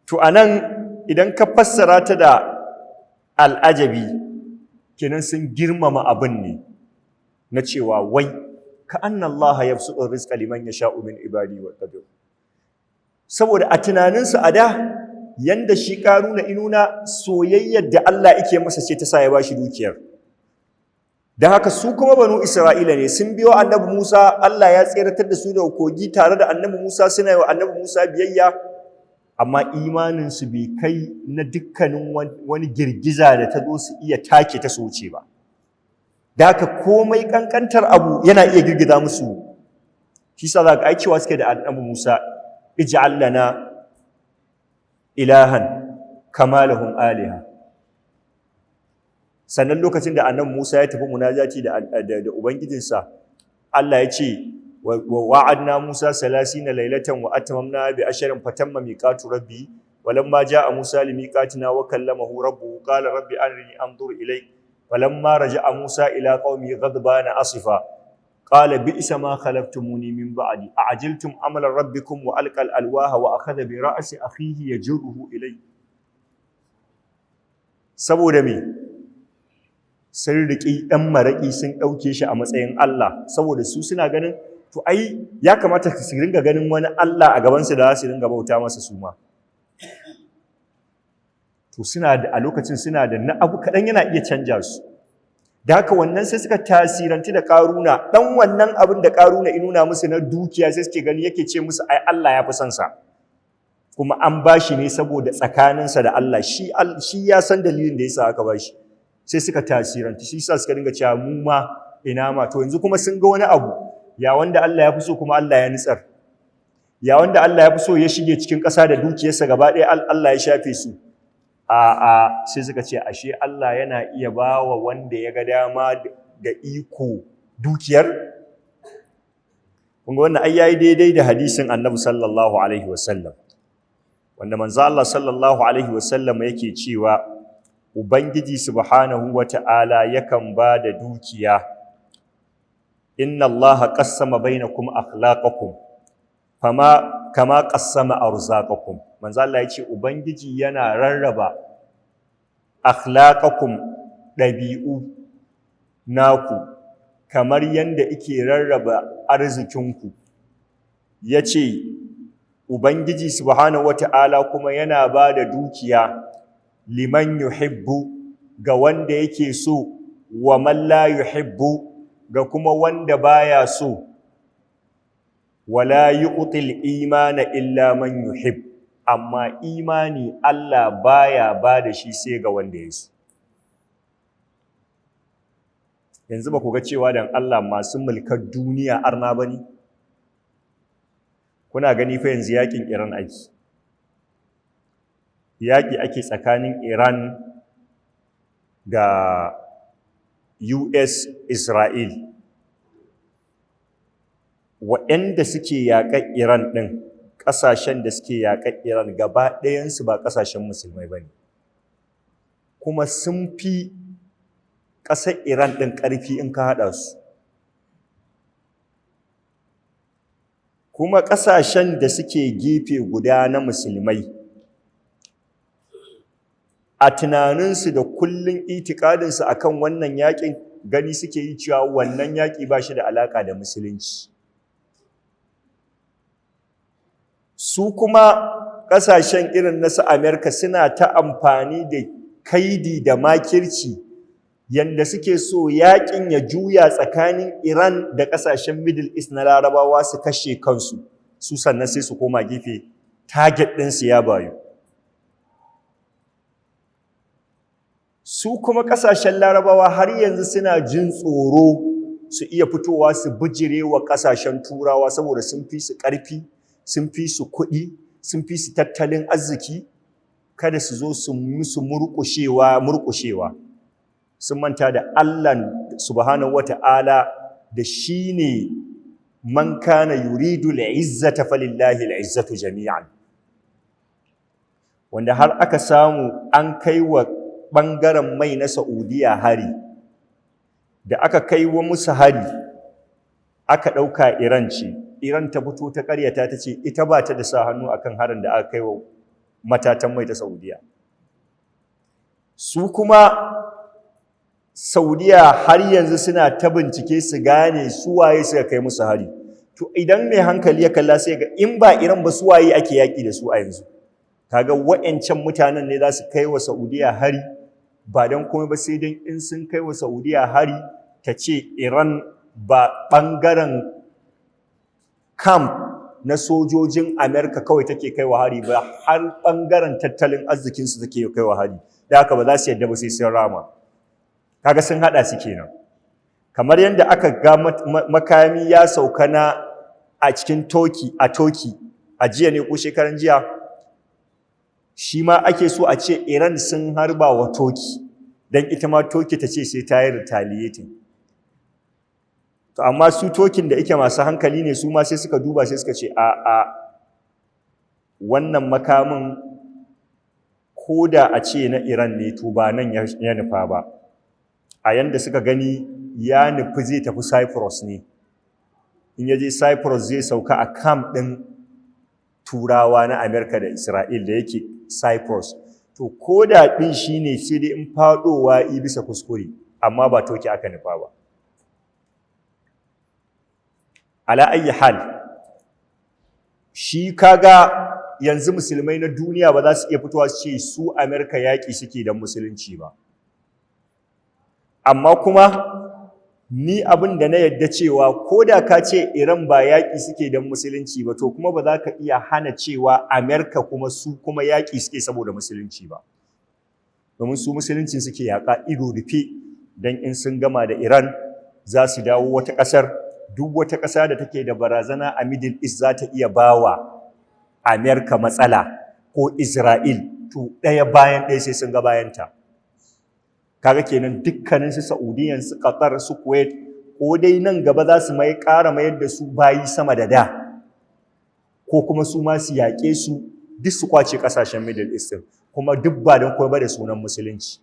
To anan idan ka fassara ta da al'ajabi, kenan sun girmama abin ne na cewa wai ka anna Allah yabsutu rizqa liman yasha'u min ibadi wa qadir. Saboda a tunaninsu a da, yanda shi Karuna inuna soyayyar da Allah yake masa ce ta sa ya bashi dukiyar. Dan haka su kuma banu Isra'ila ne, sun biyo annabi Musa, Allah ya tseratar da su daga kogi tare da annabi Musa, suna yi wa annabi Musa biyayya, amma imaninsu bai kai na dukkanin wani girgiza da ta zo su iya take ta su wuce ba. Da haka komai kankantar abu yana iya girgiza musu. Shi sa za ka aicewa suke da annabi Musa, ij'al lana ilahan kama lahum aliha. Sannan lokacin da annabi Musa ya tafi munajati da Ubangijinsa, Allah ya ce Wa wa'adna Musa 30 laylatan wa atmamna bi asharin fatamma miqatu rabbi walamma jaa Musa limiqatina wa kallamahu rabbuhu qala rabbi arini anzur ilayk falamma raja'a Musa ila qaumi ghadbana asifa qala bi'sa ma khalaftumuni min ba'di a'jiltum amala rabbikum wa alqa al-alwaha wa akhadha bi ra'si akhihi yajruhu ilayhi. Saboda me? Sun riƙi ɗan maraƙi, sun ɗauke shi a matsayin Allah, saboda su suna ganin to ai ya kamata su ringa ganin wani Allah a gabansu da za su ringa bauta masa su ma. To suna da, a lokacin suna da na abu kaɗan yana iya canja su. Da haka wannan sai suka tasirantu da Ƙaruna, ɗan wannan abin da Ƙaruna ya nuna musu na dukiya, sai suke gani yake ce musu ai Allah ya fi son sa. Kuma an ba shi ne saboda tsakaninsa da Allah, shi ya san dalilin da yasa aka ba shi. Sai suka tasirantu, shi yasa suka dinga cewa mu ma ina ma. To yanzu kuma sun ga wani abu, ya wanda Allah ya fi so kuma Allah ya nutsar, ya wanda Allah ya fi so ya shige cikin ƙasa da dukiyarsa gaba ɗaya, Allah ya shafe su. A sai suka ce ashe Allah yana iya bawa wanda ya ga dama da iko dukiyar. Kun ga wannan ai yayi daidai da hadisin Annabi sallallahu alaihi wasallam, wanda manzo Allah sallallahu alaihi wasallam yake cewa Ubangiji subhanahu wata'ala yakan ba da dukiya, inna Allaha qassama bainakum akhlaqakum fama kama qassama arzaqakum. Manzo Allah yace Ubangiji yana rarraba akhlaqakum, dabi'u naku, kamar yanda yake rarraba arzikinku. Yace Ubangiji subhanahu wata'ala kuma yana ba da dukiya liman yuhibbu, ga wanda yake so, wa man la yuhibbu, ga kuma wanda baya so, wala yu'til imana illa man yuhib, amma imani Allah baya ba da shi sai ga wanda ya so. Yanzu ba ku ga cewa dan Allah masu mulkar duniya arna bane? Kuna gani fa yanzu yakin Iran ake. Yaƙi ake tsakanin Iran da US, Israel. Waɗanda suke yaƙar Iran ɗin, ƙasashen da suke yaƙar Iran gaba ɗayansu ba ƙasashen musulmai ba ne. Kuma sun fi ƙasar Iran ɗin ƙarfi in ka haɗa su. Kuma ƙasashen da suke gefe guda na musulmai, a tunaninsu da kullun itikadinsu akan wannan yaƙin, gani suke yi cewa wannan yaƙi ba shi da alaƙa da musulunci. Su kuma ƙasashen irin na su Amerika suna ta amfani da kaidi da makirci yanda suke so yaƙin ya juya tsakanin Iran da ƙasashen Middle East na Larabawa su kashe kansu, su sannan sai su koma gefe, target ɗinsu ya bayu. Su kuma ƙasashen Larabawa har yanzu suna jin tsoro su iya fitowa su bijire wa ƙasashen Turawa, saboda sun fi su ƙarfi, sun fi su kuɗi, sun fi su tattalin arziki, kada su zo su musu murƙushewa. Sun manta da Allah subhanahu wata'ala, da shi ne man kana yuridu al'izzata falillahi al'izzatu jami'an, wanda har aka samu an kai wa ɓangaren mai na Saudiya hari. Da aka kai wa musu hari, aka ɗauka Iran ce. Iran ta fito ta ƙaryata, ta ce ita ba ta da sa hannu akan harin da aka kai wa matatan mai ta Saudiya. Su kuma Saudiya har yanzu suna ta bincike su gane su waye suka kai musu hari. To idan mai hankali ya kalla sai ga in ba Iran ba su waye ake yaƙi da su a yanzu. Kaga wa'ancan mutanen ne za su kai wa Saudiya hari, ba don komai ba sai don in sun kai wa Saudiya hari ta ce Iran ba ɓangaren camp na sojojin Amerika kawai take kai wa hari ba, har ɓangaren tattalin arzikinsu take kai wa hari. Da haka ba za su yadda ba sai sun rama. Kaga sun haɗa su kenan. Kamar yadda aka ga makami ya sauka na a cikin Turkey, a Turkey a jiya ne ko shekaran jiya, shi ma ake so a ce Iran sun harba wa Turkey, don ita ma Turkey ta ce sai ta yi retaliating. To amma su Tokin da ike masu hankali ne, su ma sai suka duba, sai suka ce a wannan makamin, ko da a ce na Iran ne, to ba nan ya nufa ba. A yanda suka gani, ya nufi zai tafi Cyprus ne. In ya je Cyprus, zai sauka a camp ɗin Turawa na Amerika da Isra'il da yake Cyprus. To ko da ɗin shi ne, sai dai in faɗowa i bisa kuskure, amma ba Toki aka nufa ba. Ala ayyi hal, shi kaga yanzu musulmai na duniya ba za su iya fitowa su ce su Amerika yaƙi suke don musulunci ba. Amma kuma ni abin da na yadda cewa, ko da ka ce Iran ba yaƙi suke don musulunci ba, to kuma ba za ka iya hana cewa Amerika kuma su kuma yaƙi suke saboda musulunci ba, domin su musuluncin suke yaƙa ido rufe. Don in sun gama da Iran, za su dawo wata ƙasar. Duk wata ƙasa da take da barazana a Middle East za ta iya bawa Amerika matsala ko Isra'il, to ɗaya bayan ɗaya sai sun ga bayanta. Kaga kenan dukkanin su Saudiyan, su Qatar, su Kuwait, ko dai nan gaba za su mai ƙara mayar da su bayi sama da da, ko kuma su ma su yaƙe su, duk su kwace ƙasashen Middle East, kuma duk ba don koyar ba da sunan musulunci.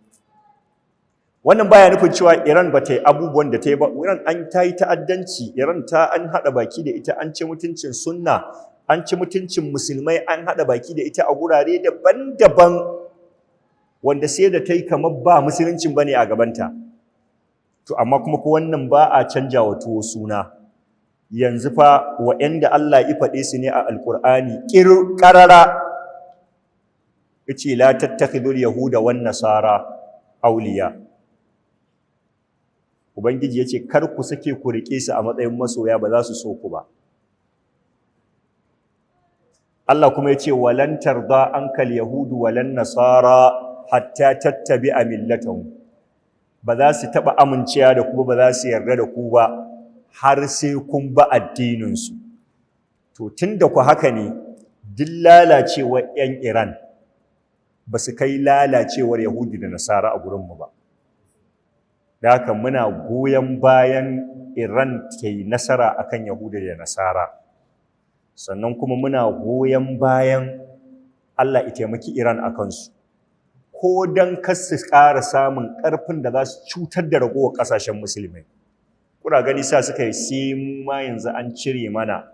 Wannan baya nufin cewa Iran ba ta yi abubuwan da ta yi ba. Iran an ta yi ta'addanci, Iran ta an haɗa baki da ita an ci mutuncin sunna, an ci mutuncin musulmai, an haɗa baki da ita a gurare daban-daban, wanda sai da ta yi kamar ba musuluncin ba ne a gabanta. To amma kuma ko wannan ba a canja wa tuwo suna. Yanzu fa wa'anda Allah ya faɗe su ne a Alƙur'ani ƙarara, yace: "La tattakhidul yahuda wan nasara awliya." Ubangiji yace kar ku sake ku rike su a matsayin masoya, ba za su so ku ba. Allah kuma yace: "Walan tarda ankal yahudu walan nasara hatta tattabi'a millatahum." Ba za su taba amincewa da ku ba, za su yarda da ku ba, har sai kun ba addinin su. To tunda ku haka ne, duk lalacewar 'yan Iran ba su kai lalacewar Yahudi da Nasara a gurinmu ba. Da haka muna goyon bayan Iran ta yi nasara akan Yahudi da Nasara. Sannan kuma muna goyon bayan Allah ya taimaki Iran a kansu, ko don kar su ƙara samun ƙarfin da za su cutar da ragowar ƙasashen musulmai. Kuna gani sa suka yi sai mu ma yanzu an cire mana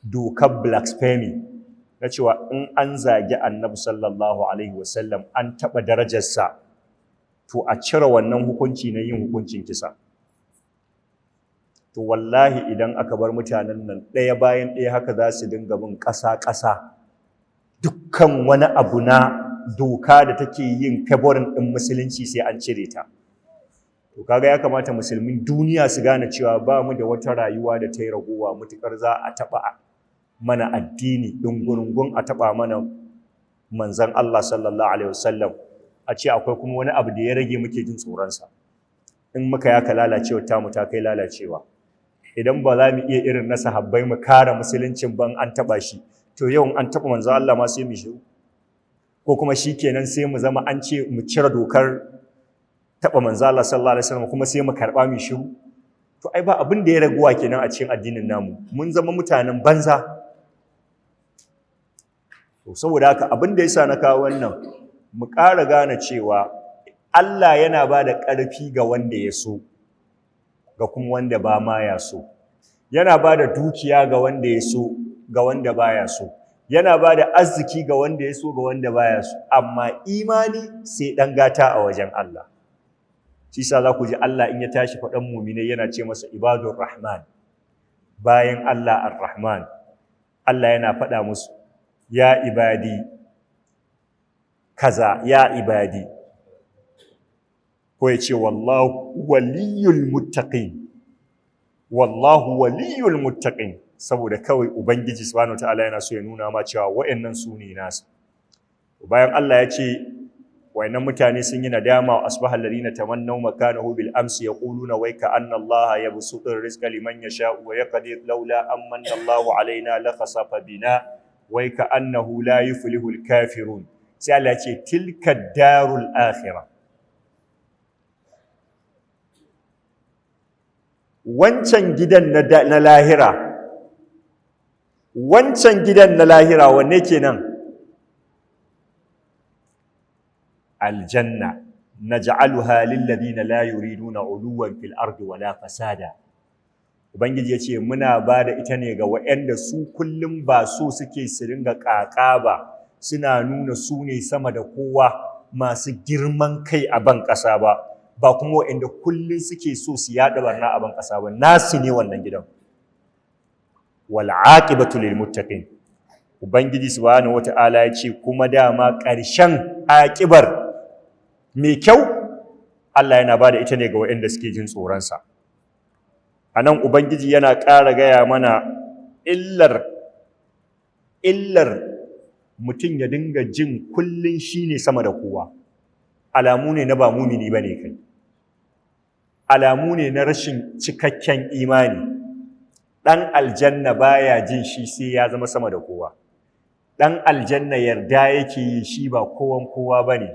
dokar blasphemy, na cewa in an zagi Annabi sallallahu alaihi wasallam, an taɓa darajarsa, to a cire wannan hukunci na yin hukuncin kisa. To wallahi idan aka bar mutanen nan, ɗaya bayan ɗaya haka za su dinga bin ƙasa-ƙasa, dukkan wani abu na doka da take yin favouring ɗin musulunci sai an cire ta. To kaga ya kamata musulmin duniya su gane cewa ba mu da wata rayuwa da ta yi ragowa mutukar za a taɓa mana addini ɗungurungun, a taɓa mana manzan Allah sallallahu alaihi wasallam, a ce akwai kuma wani abu da ya rage muke jin tsoronsa. In muka yaka, lalacewa tamu ta kai lalacewa. Idan ba za mu iya irin na sahabbai mu kare musuluncin ban an taɓa shi, to yau an taɓa manzan Allah ma sai mu shiru, ko kuma shikenan sai mu zama an ce mu cire dokar taɓa manzan Allah sallallahu alaihi wasallam, kuma sai mu karɓa mu shiru. To ai ba abin da ya raguwa kenan a cikin addinin namu, mun zama mutanen banza. To saboda haka, abin da yasa na kawo wannan, mu ƙara gane cewa Allah yana ba da ƙarfi ga wanda ya so, ga kuma wanda ba ma ya so. Yana ba da dukiya ga wanda ya so, ga wanda baya so. Yana ba da arziki ga wanda ya so, ga wanda baya so. Amma imani sai ɗan gata a wajen Allah. Shi sa za ku ji Allah in ya tashi faɗan muminai yana ce masa ibadur rahman, bayan Allah ar-Rahman. Allah yana faɗa musu, "Ya ibadi kaza, ya ibadi," ko ya ce, "Wallahu waliyul muttaqin, wallahu waliyul muttaqin." Saboda kawai Ubangiji subhanahu wataala yana so ya nuna ma cewa wa'annan su ne nasa. Bayan Allah ya ce wayannan mutane sun yi nadama, asbaha alladhina tamannaw makanahu bil amsi yaquluna wayka anna Allah yabsutu rizqa liman yasha'u wa yaqdir, laula amanna Allahu alaina la khasafa bina wayka annahu la yuflihu al kafirun. Sai Allah ya ce: "Tilka darul akhirah." Wancan gidan na lahira, wancan gidan na lahira wanne kenan? Aljanna. Naj'aluha lil ladina la yuriduna uluwan fil ardi wala fasada. Ubangiji yace muna bada ita ne ga waɗanda su kullum ba so suke su ringa ƙaƙa ba, suna nuna su ne sama da kowa, masu girman kai a ban ƙasa ba, ba kuma waɗanda kullum suke so su yaɗa barna a ban ƙasa ba. Nasu ne wannan gidan. Wal aqibatu lil muttaqin. Ubangiji subhanahu wata'ala ya ce kuma dama ƙarshen aƙibar mai kyau Allah yana bada ita ne ga waɗanda suke jin tsoronsa. A nan Ubangiji yana ƙara gaya mana illar mutum ya dinga jin kullum shi ne sama da kowa. Alamu ne na ba mumini ba ne kai, alamu ne na rashin cikakken imani. Ɗan aljanna baya jin shi sai ya zama sama da kowa. Ɗan aljanna yarda yake yi shi ba kowan kowa ba ne.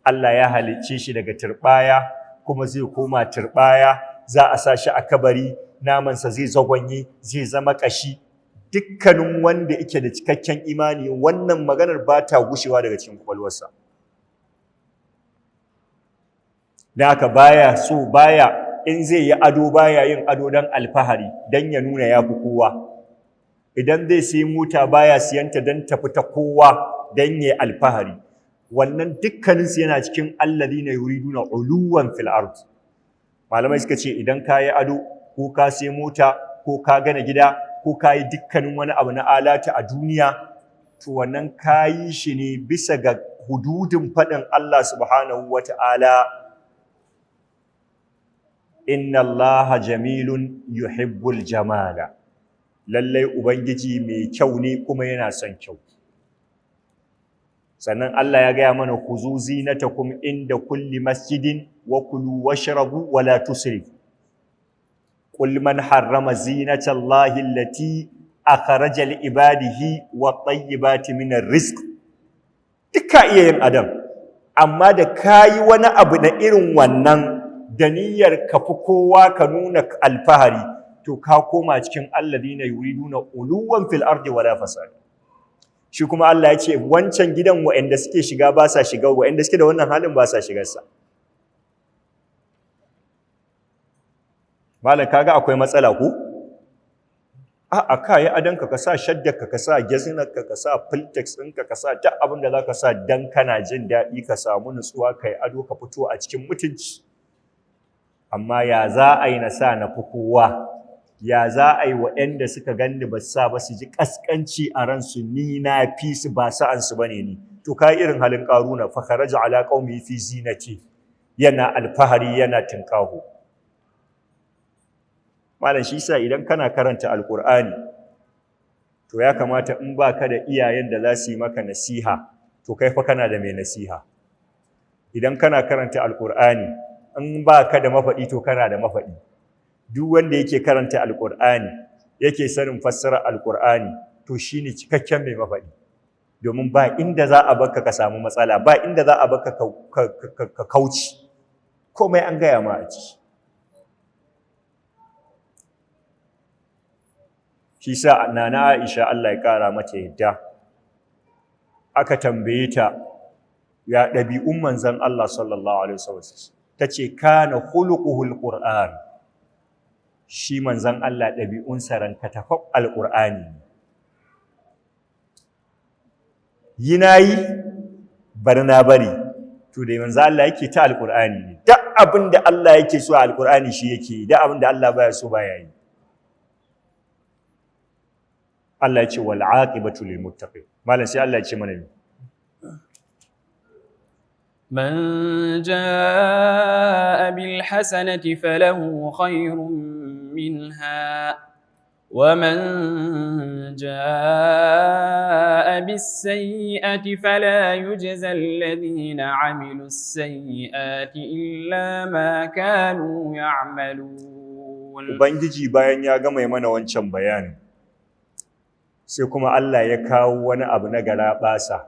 Allah ya halicce shi daga turɓaya kuma zai koma turɓaya, za a sa shi a kabari, namansa zai zagwanye, zai zama ƙashi. Dukkanin wanda yake da cikakken imani wannan maganar ba ta gushewa daga cikin kwakwalwarsa. Da haka baya so, baya in zai yi ado baya yin ado don alfahari, don ya nuna ya fi kowa. Idan zai sayi mota baya siyanta don tafi ta kowa, don ya alfahari. Wannan dukkaninsu yana cikin alladhina yuriduna uluwan fil ard. Malamai suka ce idan ka yi ado ko ka sai mota ko ka gana gida ko ka yi dukkanin wani abu na alata a duniya, to wannan ka yi shi ne bisa ga hududin faɗin Allah subhanahu wa ta'ala, inna Allaha jamilun yuhibbul jamala. Lallai Ubangiji mai kyau ne kuma yana son kyau. Sannan Allah ya gaya mana khuzu zinatakum inda kulli masjidin wa kulu washrabu wa la tusrifu. Qul man harrama zinata Allahi allati akhraja li ibadihi wat tayyibati minar rizq. Duka iya yin adam, amma da kayi wani abu na irin wannan da niyyar ka fi kowa ka nuna alfahari, to ka koma cikin alladhina yuriduna uluwan fil ardi wala fasad. Shi kuma Allah ya ce wancan gidan waɗanda suke shiga ba sa shiga, waɗanda suke da wannan halin ba sa shigarsa. Malam, kaga akwai matsala ko? A'a, ka yi adonka, ka sa shaddarka, ka sa gezinarka, ka sa filtex ɗinka, ka sa duk abin da za ka sa dan kana jin daɗi, ka samu nutsuwa, ka yi ado, ka fito a cikin mutunci. Amma ya za a yi na sa na fi kowa? Ya za a yi waɗanda suka ganni ba sa ba su ji ƙasƙanci a ransu, ni na fi su, ba sa'ansu ba ne ni? To ka irin halin Ƙaruna, fa kharaja ala qaumi fi zinati, yana alfahari yana tinƙaho. Malam, shi sa idan kana karanta Alƙur'ani, to ya kamata in ba ka da iyayen da za su yi maka nasiha, to kai fa kana da mai nasiha. Idan kana karanta Alƙur'ani, in ba ka da mafaɗi, to kana da mafaɗi. Duk wanda yake karanta Alƙur'ani, yake sanin fassarar Alƙur'ani, to shine cikakken mai mafaɗi. Domin ba inda za a baka ka samu matsala, ba inda za a baka ka kauce. Komai an gaya ma a ciki. Shi sa Nana Aisha, Allah ya ƙara mata yadda, aka tambaye ta ya ɗabi'un manzon Allah sallallahu alaihi wasallam, tace kana khuluquhul Qur'an. Shi manzon Allah ɗabi'unsa rankatafaf Alƙur'ani. Yi na yi, bari na bari, to da manzon Allah yake ta Alƙur'ani ne. Duk abin da Allah yake so a Alƙur'ani shi yake yi, duk abin da Allah baya so baya yi. Allah ya ce wal aqibatu lil muttaqin. Malam, sai Allah ya ce mana man jaa bil hasanati falahu khayrun minha wa man jaa bis sayyi'ati fala yujza alladhina 'amilus sayyi'ati illa ma kanu ya'malun. Ubangiji bayan ya gama mana wancan bayanin, sai kuma Allah ya kawo wani abu na garaɓasa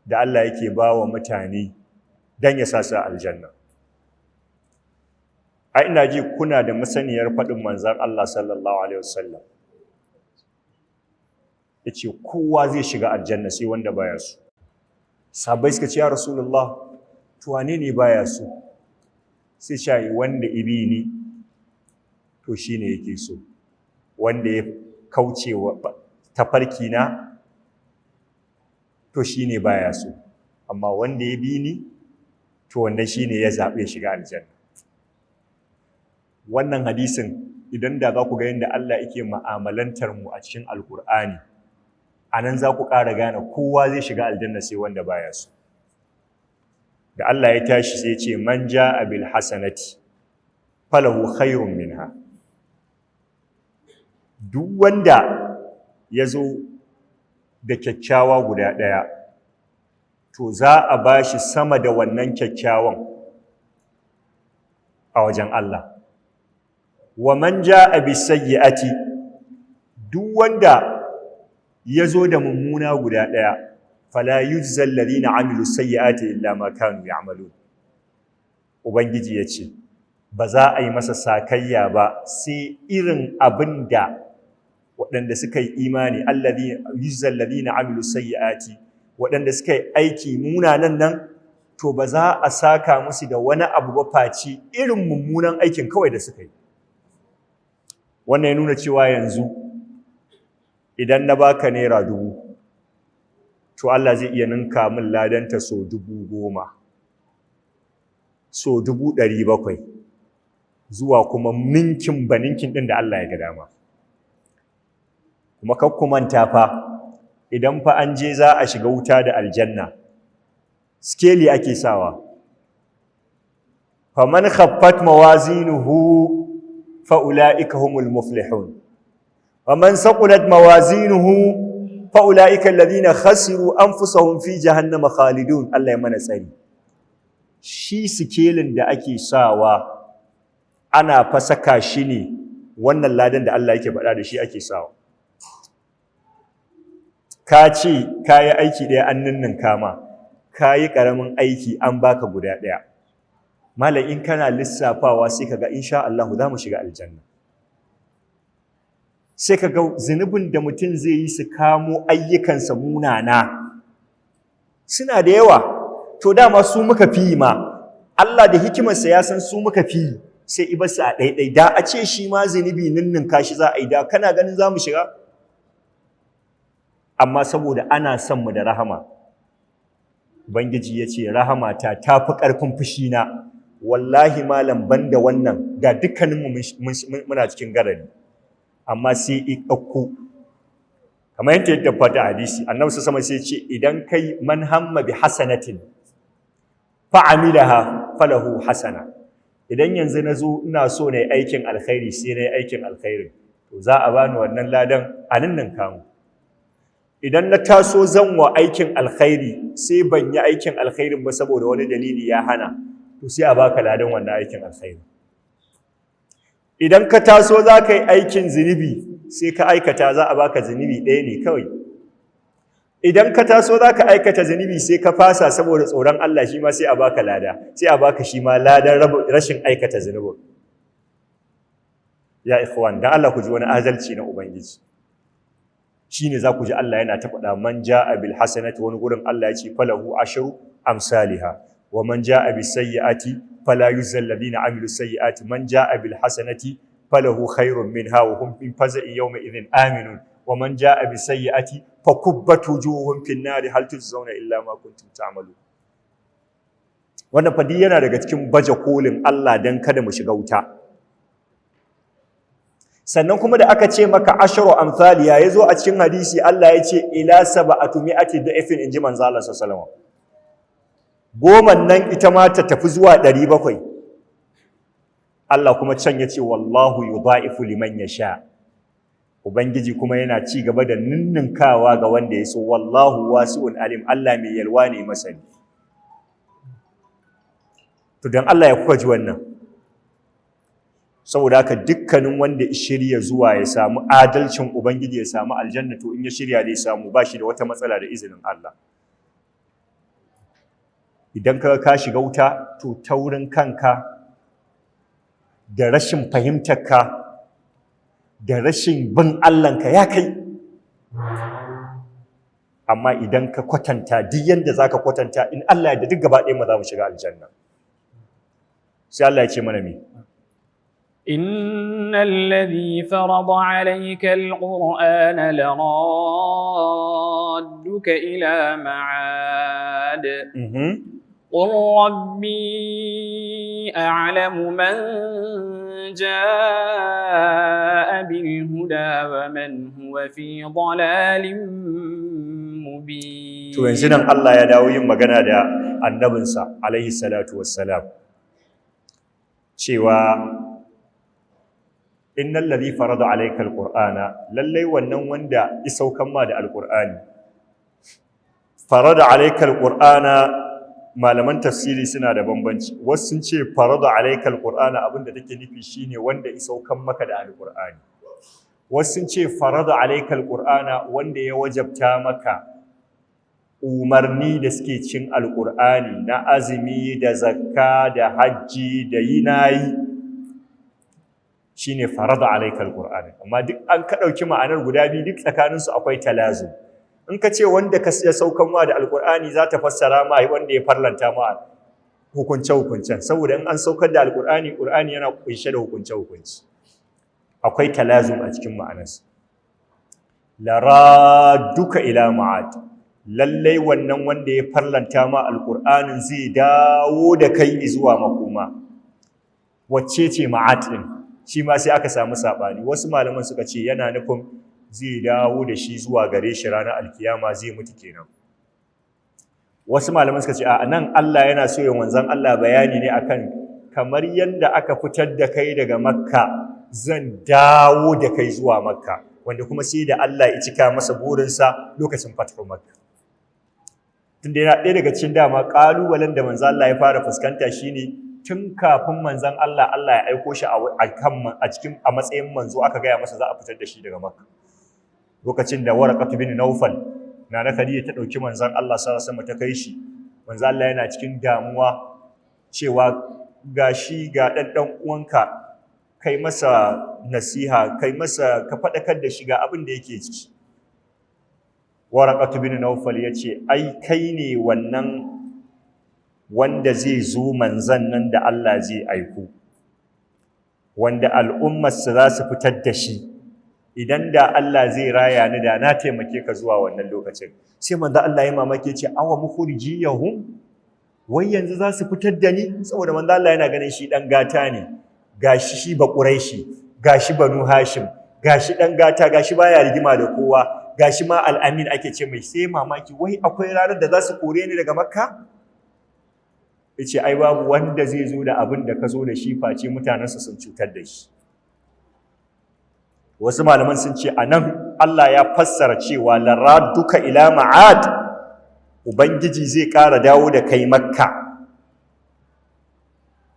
da Allah yake ba wa mutane don ya sa su aljanna. A ina ji kuna da masaniyar faɗin manzan Allah sallallahu alaihi wasallam, yace kowa zai shiga aljanna sai wanda baya so. Sahabbai suka ce, ya Rasulullah, to wane ne baya so? Sai shayi wanda ibi ni to shine yake so, wanda ya kauce wa tafarki na to shine baya so, amma wanda ya bi ni to wannan shine ya zaɓe shiga aljanna. Wannan hadisin, idan da za ku ga yadda Allah yake mu'amalantar mu a cikin Alkur'ani, a nan za ku ƙara gane kowa zai shiga aljanna sai wanda baya so. Da Allah ya tashi sai ya ce, man ja'a bil hasanati falahu khairun minha. Duk wanda ya zo da kyakkyawa guda ɗaya, to za a ba shi sama da wannan kyakkyawan a wajen Allah. Wa man ja'a bis sayyi'ati, duk wanda ya zo da mummuna guda ɗaya, fala yujzal ladina amilu sayyi'ati illa ma kanu ya'malun. Ubangiji ya ce ba za a yi masa sakayya ba sai irin abin da waɗanda suka yi imani, alladhina yujzal ladina amilu sayyi'ati, waɗanda suka yi aiki munanan nan, to ba za a saka musu da wani abu ba face irin mummunan aikin kawai da suka yi. Wannan ya nuna cewa yanzu idan na baka ₦1000, to Allah zai iya ninka min ladanta so 10,000, so 700,000, zuwa kuma ninkin ba ninkin ɗin da Allah ya ga dama. Kuma kar ku manta fa, idan fa an je za a shiga wuta da aljanna, skeli ake sawa. Faman khaffat mawazinuhu fa ulaika humul muflihun, wa man saqulat mawazinuhu fa ulaika alladhina khasiru anfusahum fi jahannama khalidun. Allah ya mana tsari. Shi sikelin da ake sawa ana fasaka shi ne, wannan ladan da Allah yake faɗa da shi ake sawa. Ka ce ka yi aiki ɗaya an ninninka ma, ka yi ƙaramin aiki an baka guda ɗaya. Malam, in kana lissafawa sai ka ga insha Allah za mu shiga aljanna. Sai ka ga zunubin da mutum zai yi su kamo ayyukansa munana suna da yawa. To dama su muka fi ma, Allah da hikimarsa ya san su muka fi, sai ibarsu a ɗaiɗai. Da a ce shi ma zunubi ninninka shi za a yi, da kana ganin za mu shiga? Amma saboda ana son mu da rahama, Ubangiji ya ce rahamata ta fi ƙarfin fushina. Wallahi malam, banda wannan da dukkaninmu muna cikin garari. Amma sai i ɗauko kamar yadda ya tabbata hadisi, annabi sama sai ce, idan kai man hamma bi hasanatin fa amilaha falahu hasana. Idan yanzu na zo ina so na yi aikin alkhairi, sai na yi aikin alkhairi, to za a bani wannan ladan a ninninka mu. Idan na taso zan wa aikin alkhairi, sai ban yi aikin alkhairin ba saboda wani dalili ya hana, to sai a baka ladan wannan aikin alkhairi. Idan ka taso za ka yi aikin zunubi, sai ka aikata, za a baka zunubi ɗaya ne kawai. Idan ka taso za ka aikata zunubi, sai ka fasa saboda tsoron Allah, shi ma sai a baka lada, sai a baka shi ma ladan rashin aikata zunubin. Ya ikhwan, dan Allah ku ji wani adalci na Ubangiji. Shine za ku ji Allah yana ta faɗa, man ja'a bil hasanati, wani gurin Allah ya ce falahu ashru amsalha, wa man ja'a bis sayyi'ati fala yujzal ladina amilu sayyi'ati, man ja'a bil hasanati falahu khairun minha wa hum min faza'i yawma idhin aminun, wa man ja'a bis sayyi'ati fakubbat wujuhuhum fin nari hal tujzauna illa ma kuntum ta'malun. Wannan fadi yana daga cikin baje kolin Allah dan kada mu shiga wuta. Sannan kuma da aka ce maka ashru amthaliya, yazo a cikin hadisi Allah ya ce ila sab'atu mi'ati da'ifin, inji manzo Allah sallallahu alaihi wasallam. Goman nan ita ma ta tafi zuwa 700. Allah kuma can ya ce wallahu yudha'ifu liman yasha. Ubangiji kuma yana ci gaba da ninninkawa ga wanda ya so. Wallahu wasi'un alim, Allah mai yalwa ne masani. To dan Allah ya kuka ji wannan? Saboda haka dukkanin wanda ya shirya zuwa ya samu adalcin Ubangiji, ya samu aljanna, to in ya shirya zai samu, ba shi da wata matsala da izinin Allah. Idan ka shiga wuta, to taurin kanka Da rashin fahimtarka da rashin bin Allahnka ya kai. Amma idan ka kwatanta duk yanda zaka kwatanta, in Allah ya da, duk gaba ɗaya mu za mu shiga aljanna. Sai Allah ya ce mana me? إن الذي فرض عليك القرآن لرادك إلى معاد. قل ربي أعلم من جاء بالهدى ومن هو في ضلال مبين. To, yanzu nan Allah ya dawo yin magana da annabinsa alaihi salatu wassalam cewa innal ladhi farada alayka alqur'ana, lallai wannan wanda ya saukan ma da alqur'ani. Farada alayka alqur'ana, malaman tafsiri suna da bambanci. Wasu sun ce farada alayka alqur'ana abinda take nufi shine wanda ya saukan maka da alqur'ani. Wasu sun ce farada alayka alqur'ana, wanda ya wajabta maka umarni da suke cin alƙur'ani na azumi da zakka da hajji da yi nayi, shine farada alayka alqur'ani. Amma duk an ka ɗauki ma'anar guda biyu, duk tsakaninsu akwai talazum. In ka ce wanda ka ya saukan ma da alƙur'ani, za ta fassara ma wanda ya farlanta ma hukunce hukuncen, saboda in an saukar da alƙur'ani, ƙur'ani yana kunshe da hukunce hukunci. Akwai talazum a cikin ma'anarsa. Laraduka ila ma'ad, lallai wannan wanda ya farlanta ma alƙur'anin zai dawo da kai zuwa makoma. Wacce ce ma'ad ɗin? Shi ma sai aka samu saɓani. Wasu malaman suka ce yana nufin zai dawo da shi zuwa gare shi ranar alkiyama, zai mutu kenan. Wasu malaman suka ce a nan Allah yana so ya manzon Allah bayani ne akan kamar yadda aka fitar da kai daga Makka, zan dawo da kai zuwa Makka, wanda kuma sai da Allah ya cika masa burinsa lokacin fathu Makka. Tunda yana ɗaya daga cikin dama ƙalubalen da manzon Allah ya fara fuskanta shine tun kafin manzon Allah Allah ya aiko shi a kan a cikin a matsayin manzo, aka gaya masa za a fitar da shi daga Makka. Lokacin da Waraqat bin Nawfal, Nana Khadija ta ɗauki manzon Allah sallallahu alaihi wasallam ta kai shi, manzon Allah yana cikin damuwa cewa gashi ga ɗan ɗan uwanka, kai masa nasiha, kai masa ka faɗakar da shi ga abin da yake ciki. Waraqat bin Nawfal ya ce, "Ai kai ne wannan wanda zai zo, manzan nan da Allah zai aiko, wanda al'ummarsa za su fitar da shi. Idan da Allah zai raya ni, da na taimake ka zuwa wannan lokacin." Sai manzo Allah ya mamake, ce, "Awa mukhrijiyahum? Wai yanzu za su fitar da ni?" Saboda manzo Allah yana ganin shi dan gata ne, gashi shi ba Quraishi, gashi Banu Hashim, gashi dan gata, gashi baya rigima da kowa, gashi ma Al-Amin ake ce mai. Sai mamaki, wai akwai ranar da za su kore ni daga Makka? Yace, "Ai babu wanda zai zo da abin da ka zo da shi face mutanensa sun cutar da shi." Wasu malaman sun ce anan Allah ya fassara cewa laraduka ila ma'ad, ubangiji zai ƙara dawo da kai Makka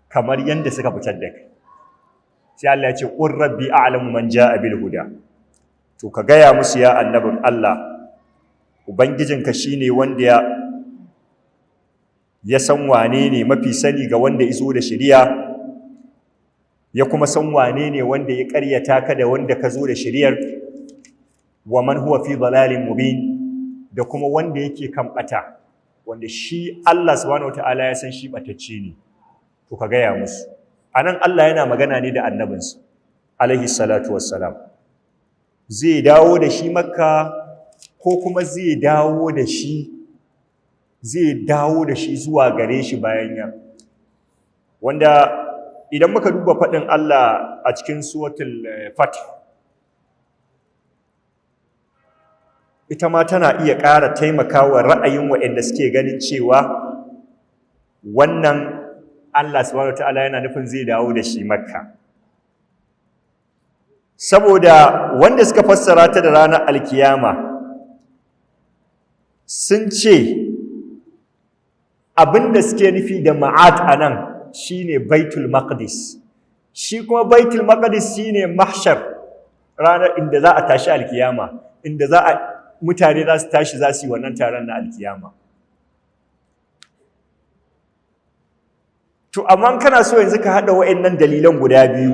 kamar yadda suka fitar da kai. Sai Allah ya ce, "Qur rabbi a'lamu man ja'a bil huda." To, ka gaya musu, ya annabin Allah, ubangijinka shine wanda ya san wane ne mafi sani ga wanda izo da shari'a, ya kuma san wane ne wanda ya ƙaryata ka da wanda ka zo da shari'ar, wa man huwa fi dalalin mubin, da kuma wanda yake kan bata, wanda shi Allah subhanahu wataala ya san shi batacce ne. To, ka gaya musu. Anan Allah yana magana ne da annabinsa alaihi salatu wassalam, zai dawo da shi Makka ko kuma zai dawo da shi zuwa gare shi bayan ya wanda. Idan muka duba faɗin Allah a cikin suratul Fath, ita ma tana iya ƙara taimakawa ra'ayin waɗanda suke ganin cewa wannan Allah subhanahu wataala yana nufin zai dawo da shi Makka, saboda wanda suka fassara ta da ranar alkiyama sun ce abinda suke nufi da ma'ad anan shine Baitul Maqdis. Shi kuma Baitul Maqdis shine mahshar, ranar inda za a tashi alkiyama, inda za a mutane za su tashi, za su yi wannan taron na alkiyama. To amma kana so yanzu ka haɗa wa'annan dalilan guda biyu,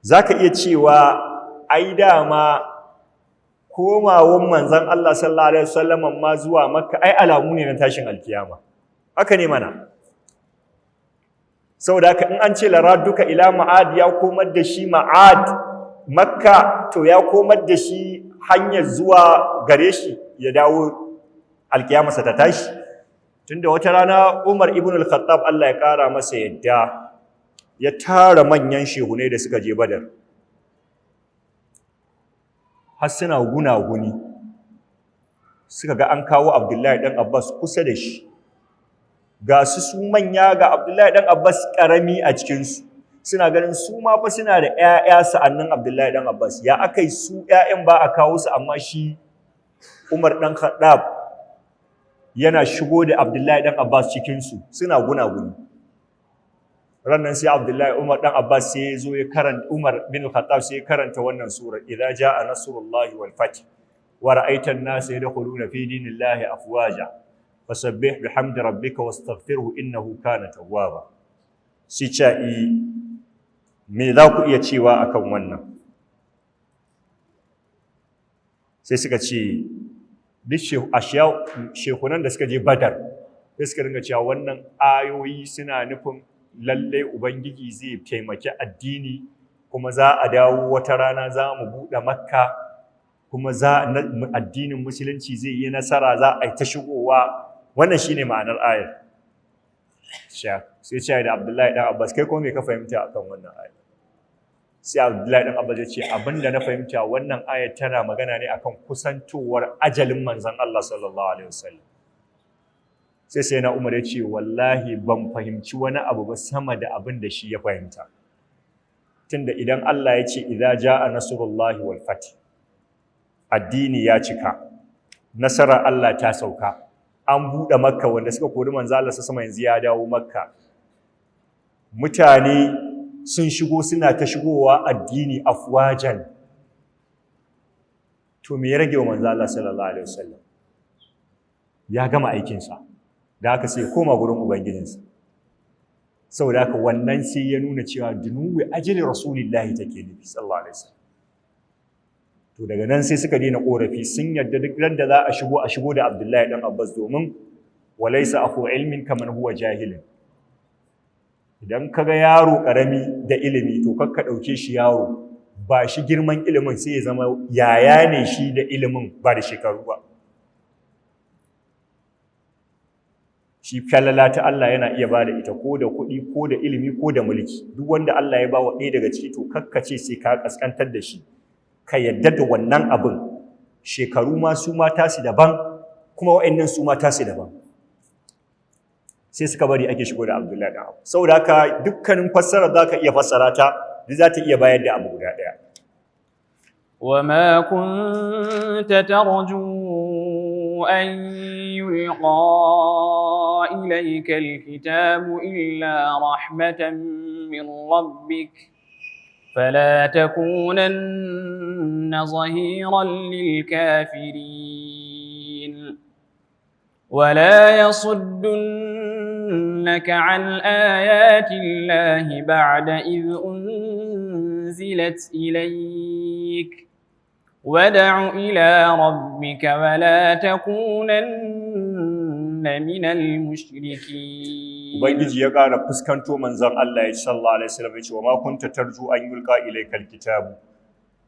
za ka iya cewa ai dama komawan manzon Allah sallallahu alaihi wasallam ma zuwa Makka ai alamu ne na tashin alkiyama. Haka ne mana. Saboda haka in an ce duka ila ma'ad, ya komar da shi ma'ad Makka, to ya komar da shi hanyar zuwa gare shi ya dawo alkiyamarsa ta tashi. Tunda wata rana Umar ibn al-Khattab, Allah ya kara masa yadda, ya tara manyan shehunai da suka je Badar, har suna gunaguni, suka ga an kawo Abdullahi dan Abbas kusa da shi. Ga su su manya, ga Abdullahi dan Abbas karami a cikin su. Suna ganin su ma fa suna da ƴaƴa sa'annin Abdullahi dan Abbas, ya akai su ƴaƴan ba a kawo su, amma shi Umar dan Khattab yana shigo da Abdullahi dan Abbas cikin su, suna gunaguni. Rannan sai Abdullahi Umar dan Abbas sai ya zo ya karanta, Umar bin Khattab sai ya karanta wannan sura, idza jaa nasrullahi wal fath wa ra'aita an-nasa yadkhuluna fi dinillahi afwaja fasabbih bihamdi rabbika wastaghfirhu innahu kana tawwaba. Sai ca'i me za ku iya cewa akan wannan? Sai suka ce duk shekunan da suka je Badar sai suka ringa cewa wannan ayoyi suna nufin lallai Ubangiji zai taimaki addini, kuma za a dawo wata rana za mu buɗe Makka, kuma za addinin musulunci zai yi nasara, za a yi ta shigowa. Wannan shine ma'anar ayar. Sai ce da Abdullahi dan Abbas, kai kuma me ka fahimta akan wannan ayar? Sai Abdullahi dan Abbas ya ce abinda na fahimta, wannan ayar tana magana ne akan kusantowar ajalin manzon Allah sallallahu alaihi wasallam. Sai na Umar ya ce wallahi ban fahimci wani abu ba sama da abin da shi ya fahimta. Tunda idan Allah ya ce idza jaa nasrullahi wal fath, addini ya cika, nasarar Allah ta sauka, an buɗe Makka, wanda suka kori manzo Allah sama yanzu ya dawo Makka, mutane sun shigo, suna ta shigowa addini afwajan, to me ya rage wa manzo Allah sallallahu alaihi wasallam? Ya gama aikinsa, da haka sai koma gurin ubangijinsa. Saboda haka wannan sai ya nuna cewa dunuwi ajali rasulillahi take nufi sallallahu alaihi wasallam. To daga nan sai suka daina korafi, sun yarda duk da za a shigo, a shigo da Abdullahi dan Abbas, domin walaysa akhu ilmin kaman huwa jahilin. Idan kaga yaro karami da ilimi, to kakka dauke shi yaro, ba shi girman ilimin, sai ya zama yaya ne shi da ilimin ba da shekaru ba. Shi falala ta Allah yana iya ba da ita ko da kuɗi ko da ilimi ko da mulki. Duk wanda Allah ya ba wa ɗaya daga ciki, to kakkace sai ka kaskantar da shi, ka yadda da wannan abin. Shekaru ma su ma tasu daban, kuma wa'annan su ma tasu daban. Sai suka bari ake shigo da Abdullahi dan Abu. Saboda haka dukkanin fassara za ka iya fassara ta, duk za ta iya bayar da abu guda ɗaya. وما كنت ترجو أن يلقى إليك الكتاب إلا رحمة من ربك فلا تكونن ظهيرا للكافرين. ولا يصدنك عن آيات الله بعد إذ أنزلت إليك وادع إلى ربك ولا تكونن من المشركين. Ubangiji ya ƙara fuskanto manzon Allah ya sallallahu alaihi wasallam ya ce wa ma kunta tarju an yulqa ilaykal kitabu,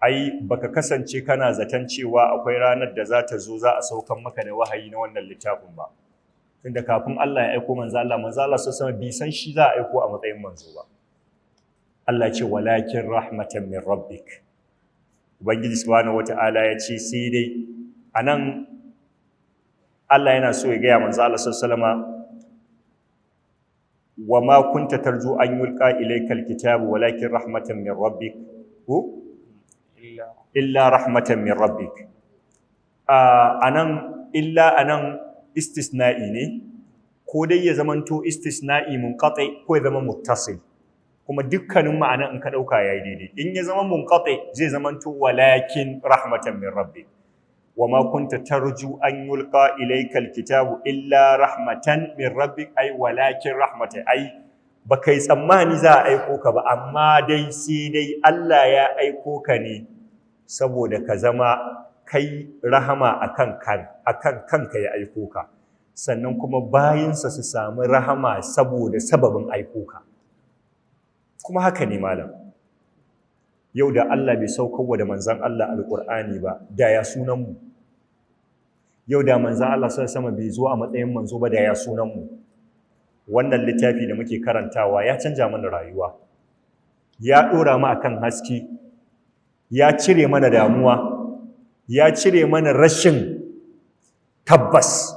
ai baka kasance kana zaton cewa akwai ranar da za ta zo za a saukan maka da wahayi na wannan littafin ba. Tunda kafin Allah ya aiko manzo Allah, manzo Allah sallallahu alaihi wasallam bai san shi za a aiko a matsayin manzo ba. Allah ya ce walakin rahmatan min rabbik. Ubangiji subhanahu wata'ala ya ce sai dai anan Allah yana so ya gaya manzo Allah sallallahu alaihi wasallama wa ma kunta tarju an yulqa ilaykal kitabu walakin rahmatan min rabbik, ko illa rahmatan min rabbik. Anan illa anan istisna'i ne, ko dai ya zamanto istisna'i munqati ko ya zama muttasil, kuma dukkanin ma'anan in ka dauka yayi daidai. In ya zama munqati zai zamanto walakin rahmatan min rabbik, Wa ma kunta tarju an yulqa ilayka alkitabu illa rahmatan min rabbik, ay walakin rahmatan, ai baka yi tsammani za a aiko ka ba, amma dai sai dai Allah ya aiko ka ne saboda ka zama kai rahama akan kan akan kanka ya aiko ka, sannan kuma bayinsa su sami rahama saboda sababin aiko ka. Kuma haka ne malam, yau da Allah bai saukarwa da manzan Allah alƙur'ani ba, da ya sunanmu? Yau da manzan Allah sallallahu alaihi wasallam bai zo a matsayin manzo ba, da ya sunanmu? Wannan littafi da muke karantawa ya canja mana rayuwa, ya ɗora mu akan haske, ya cire mana damuwa, ya cire mana rashin tabbas,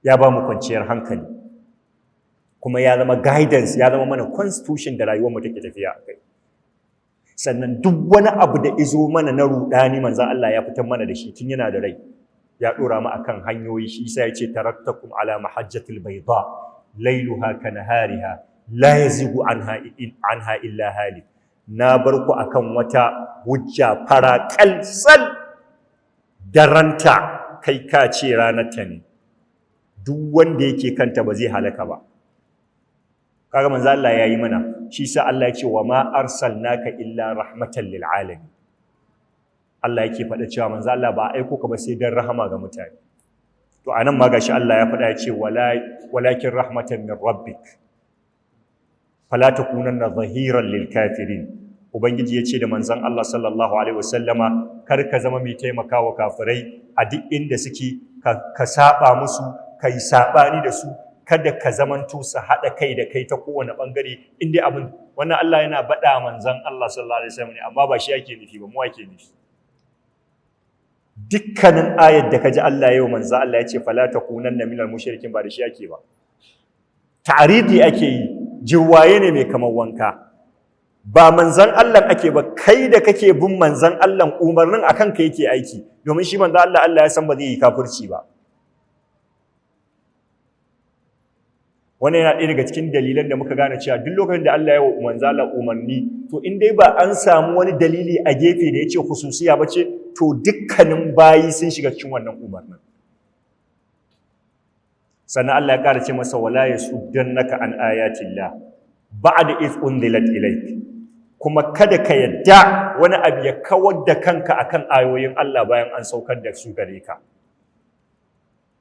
ya ba mu kwanciyar hankali, kuma ya zama guidance, ya zama mana constitution da rayuwarmu take tafiya a kai. Sannan duk wani abu da izo mana na rudani, manzon Allah ya fitar mana da shi tun yana da rai, ya dora mu akan hanyoyi. Shi yasa yace taraktakum ala mahajjatil bayda lailuha kanahariha la yazigu anha illa halik. Na bar ku akan wata hujja fara kalsal, daranta kai ka ce ranar ta ne, duk wanda yake kanta ba zai halaka ba. Kaga manzo Allah yayi mana shi sa Allah ya ce wa ma arsalnaka illa rahmatan lil alamin. Allah yake faɗa cewa manzo Allah ba aiko ka ba sai dan rahama ga mutane. To anan ma gashi Allah ya faɗa ya ce walakin rahmatan min rabbik fala takunanna zahiran lil kafirin. Ubangiji ya ce da manzon Allah sallallahu alaihi wasallama, kar ka zama mai taimakawa kafirai a duk inda suke, ka saba musu, ka yi sabani da su, kada ka zamanto su haɗa kai da kai ta kowane ɓangare. In dai abin wannan Allah yana baɗa manzon Allah sallallahu alaihi wasallam ne, amma ba shi yake nufi ba, mu ake nufi. Dukkanin ayar da kaji Allah yau manzon Allah ya ce fala takunanna minal mushrikin, ba da shi yake ba, ta'aridi ake yi, jirwaye ne mai kamar wanka. Ba manzon Allah ake ba, kai da kake bin manzon Allah umarnin akan ka yake aiki, domin shi manzon Allah, Allah ya san ba zai yi kafirci ba. Wannan yana ɗaya daga cikin dalilan da muka gane cewa duk lokacin da Allah ya wa manzon Allah umarni, to in dai ba an samu wani dalili a gefe da ya ce khususiya ba ce, to dukkanin bayi sun shiga cikin wannan umarnin. Sannan Allah ya ƙara ce masa wala yasuddannaka an ayatillah ba'da iz unzilat ilayk. Kuma kada ka yadda wani abu ya kawar da kanka akan ayoyin Allah bayan an saukar da su gare ka.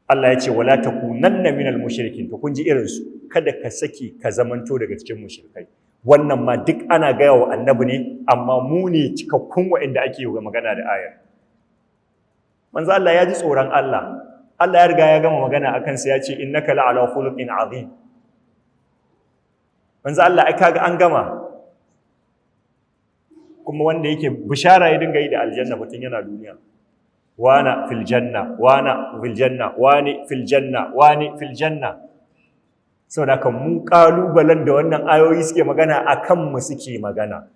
Allah ya ce wala takunanna minal mushrikin. To kun ji irin su, kada ka saki ka zamanto daga cikin mushrikai. Wannan ma duk ana gaya wa annabi ne, amma mu ne cikakkun waɗanda ake yi magana da ayar. Manzo Allah ya ji tsoron Allah. Allah ya riga ya gama magana akan sa, ya ce innaka la'ala khuluqin azim. Manzo Allah ai kaga an gama. Kuma wanda yake bishara ya dinga yi da aljanna mutun yana duniya. Wana fil janna, wana fil janna, wani fil janna, wani fil janna. Saboda haka mu kalubalen da wannan ayoyi suke magana akan mu suke magana.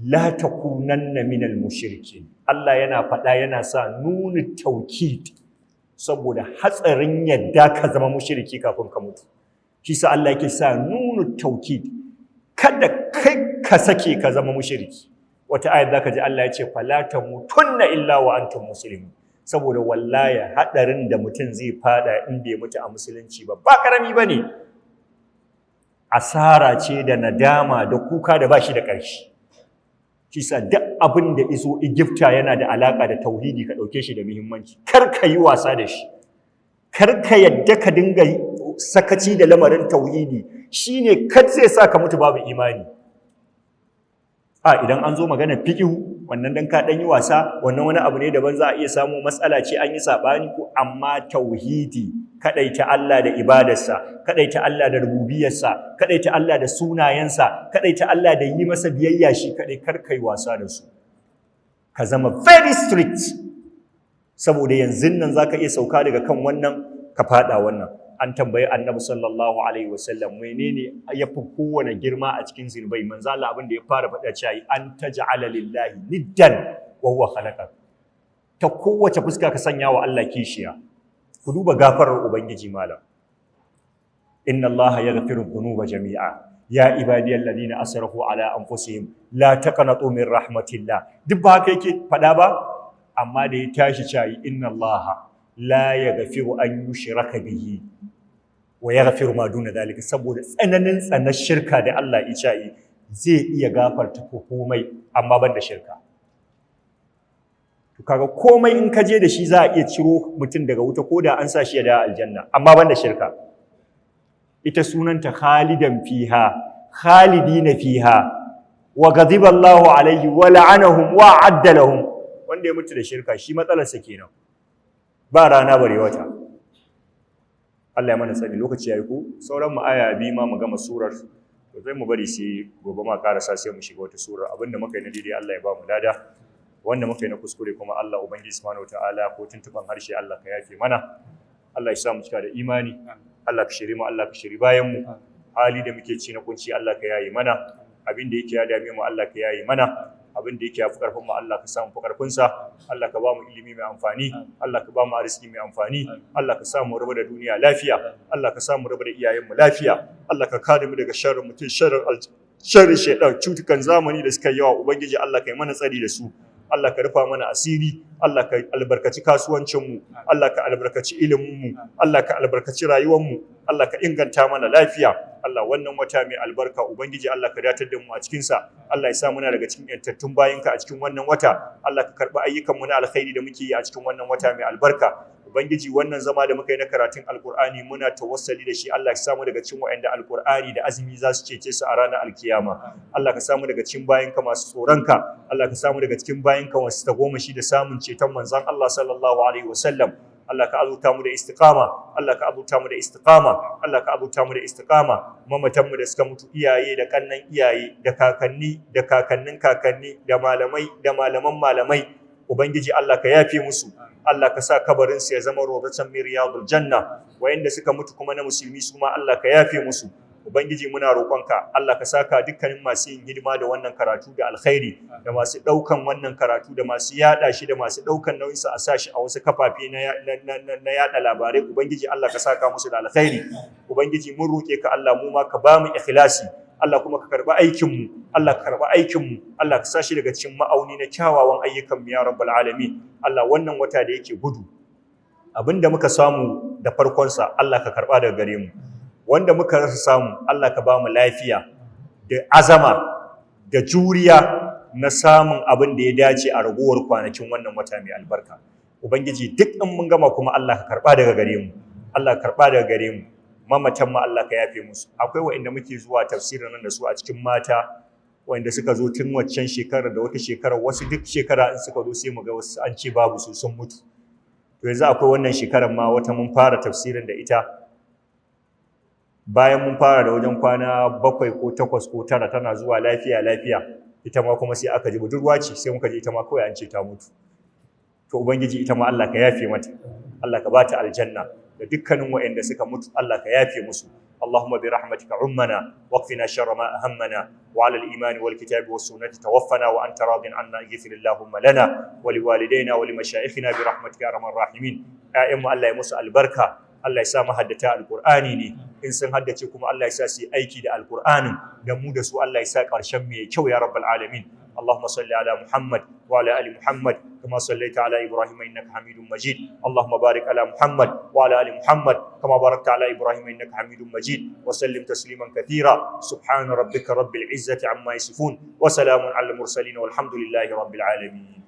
La takunanna minal mushrikin. Allah yana faɗa yana sa nunu taukid saboda hatsarin yadda ka zama mushriki kafin ka mutu. Shi sa Allah yake sa nunu taukid, kada kai ka sake ka zama mushriki. Wata ayat zaka ji Allah ya ce fala tamutunna illa wa antum muslimun. Saboda wallahi hadarin da mutum zai fada in bai mutu a musulunci ba ba karami bane. Asara ce da nadama da kuka da bashi da ƙarshe. Shi sa duk abin da iso Egypta yana da alaka da tauhidi, ka ɗauke shi da muhimmanci, kar ka yi wasa da shi, kar ka yadda ka dinga sakaci da lamarin tauhidi. Shine kad zai sa ka mutu babu imani. A idan an zo magana fiqhu, wannan dan ka dan yi wasa, wannan wani abu ne daban, za a iya samu matsala ce an yi sabani ko, amma tauhidi, kadaita Allah da ibadarsa, kadaita Allah da rububiyarsa, kadaita Allah da sunayensa, kadaita Allah da yi masa biyayya shi kadai, kar kai wasa da su. Ka zama very strict, saboda yanzu nan zaka iya sauka daga kan wannan ka fada wannan. An tambayi Annabi sallallahu alaihi wasallam menene yafi kowane girma a cikin zunubai. Manzo Allah abin da ya fara faɗa cewa an taj'ala lillahi niddan wa huwa khalaqa. Ta kowace fuska ka sanya wa Allah kishiya. Ku duba gafarar Ubangiji malam. Inna Allah yaghfiru dhunuba jami'a. Ya ibadiyal ladina asrafu ala anfusihim la taqnatu min rahmatillah. Duk ba haka yake faɗa ba, Amma da ya tashi cayi inna Allah la yaghfiru an yushraka bihi wa yaghfiru ma duna dalika, saboda tsananin tsanar shirka da Allah ya cayi zai iya gafarta komai amma ban da shirka. To kaga komai in ka je da shi za a iya ciro mutum daga wuta ko da an sa shi ya dawo aljanna, amma ban da shirka. Ita sunanta khalidan fiha, khalidina fiha, wa ghadiba Allahu alaihi wa la'anahum wa a'adda lahum. Wanda ya mutu da shirka shi matsalarsa kenan, ba rana bare wata. Allah ya mana tsari. Lokaci yayi ko sauran mu aya biyu ma mu gama surar, to sai mu bari sai gobe ma karasa, sai mu shiga wata surar. Abinda muka yi na daidai Allah ya ba mu lada, wanda muka yi na kuskure kuma Allah ubangiji subhanahu wataala ko tuntuban harshe Allah ka yafe mana. Allah ya sa mu cika da imani. Allah ka shiri mu, Allah ka shiri bayan mu. Hali da muke ci na kunci Allah ka yaye mana. Abin da yake ya dame mu Allah ka yaye mana. Abin da yake ya fi karfin mu Allah ka sa mu fi karfin sa. Allah ka ba mu ilimi mai amfani, Allah ka ba mu arziki mai amfani, Allah ka sa mu rabu da duniya lafiya, Allah ka sa mu rabu da iyayen mu lafiya, Allah ka kare mu daga sharrin mutum, sharrin sharrin shaidan, cutukan zamani da suka yawa. Ubangiji Allah ka yi mana tsari da su. Allah ka rufa mana asiri, Allah ka albarkaci kasuwancinmu, Allah ka albarkaci iliminmu, Allah ka albarkaci rayuwarmu, Allah ka inganta mana lafiya. Allah, wannan wata mai albarka, Ubangiji Allah ka datar da mu a cikinsa. Allah ya sa muna daga cikin yantattun bayinka a cikin wannan wata. Allah ka karɓi ayyukanmu na alkhairi da muke yi a cikin wannan wata mai albarka. Ubangiji, wannan zama da muka yi na karatun Alkur'ani muna tawassali da shi, Allah ka samu daga cikin waɗanda Alkur'ani da azumi za su cece su a ranar alkiyama. Allah ka samu daga cikin bayinka masu tsoronka. Allah ka samu daga cikin bayinka masu tagomashi da samun ceton manzon Allah sallallahu alaihi wasallam. Allah ka azurta mu da istiqama, Allah ka azurta mu da istiqama, Allah ka azurta mu da istiqama. Mamatan mu da suka mutu, iyaye da kannan iyaye da kakanni da kakannin kakanni da malamai da malaman malamai, Ubangiji Allah ka yafe musu. Allah ka sa kabarin su ya zama rawdatan min riyadul janna. Wayanda suka mutu kuma na musulmi su ma Allah ka yafe musu. Ubangiji, muna roƙonka, Allah ka saka dukkanin masu yin hidima da wannan karatu da alkhairi, da masu ɗaukan wannan karatu, da masu yaɗa shi, da masu ɗaukan nauyinsa a sa shi a wasu kafafe na yaɗa labarai. Ubangiji Allah ka saka musu da alkhairi. Ubangiji, mun roƙe ka Allah, mu ma ka ba mu ikhlasi. Allah kuma ka karɓi aikinmu, Allah ka karɓi aikinmu, Allah ka sa shi daga cikin ma'auni na kyawawan ayyukanmu ya rabbal alamin. Allah, wannan wata da yake gudu, abinda muka samu da farkonsa Allah ka karɓa daga gare mu, wanda muka rasa samu Allah ka ba mu lafiya da azama da juriya na samun abin da ya dace a ragowar kwanakin wannan wata mai albarka. Ubangiji, duk in mun gama kuma Allah ka karɓa daga gare mu, Allah ka karɓa daga gare mu. Mamatan ma Allah ka yafe musu. Akwai waɗanda muke zuwa tafsirin nan da su a cikin mata, wanda suka zo tun waccan shekarar da wata shekarar, wasu duk shekara in suka zo sai mu ga wasu an ce babu su, sun mutu. To yanzu akwai wannan shekarar ma wata mun fara tafsirin da ita, bayan mun fara da wajen kwana 7 ko 8 ko 9 tana zuwa lafiya lafiya, ita ma kuma sai aka ji budurwa ce, sai muka ji ita ma kawai an ce ta mutu. To Ubangiji, ita ma Allah ka yafe mata, Allah ka bata aljanna, da dukkanin waɗanda suka mutu Allah ka yafe musu. اللهم برحمتك عمنا واكفنا شر ما أهمنا، وعلى الإيمان والكتاب والسنة توفنا وأنت راض عنا. اغفر اللهم لنا ولوالدينا ولمشايخنا برحمتك يا أرحم الراحمين. أئمة الله ya musu albarka, Allah ya sa mahaddata alqur'ani ne, in sun haddace kuma Allah ya sa su yi aiki da alqur'anin, da mu da su Allah ya sa ƙarshen mai kyau ya rabbal alamin. اللهم صل على محمد وعلى ال محمد كما صليت على ابراهيم انك حميد مجيد. اللهم بارك على محمد وعلى ال محمد كما باركت على ابراهيم انك حميد مجيد، وسلم تسليما كثيرا. سبحان ربك رب العزه عما يصفون، وسلام على المرسلين، والحمد لله رب العالمين.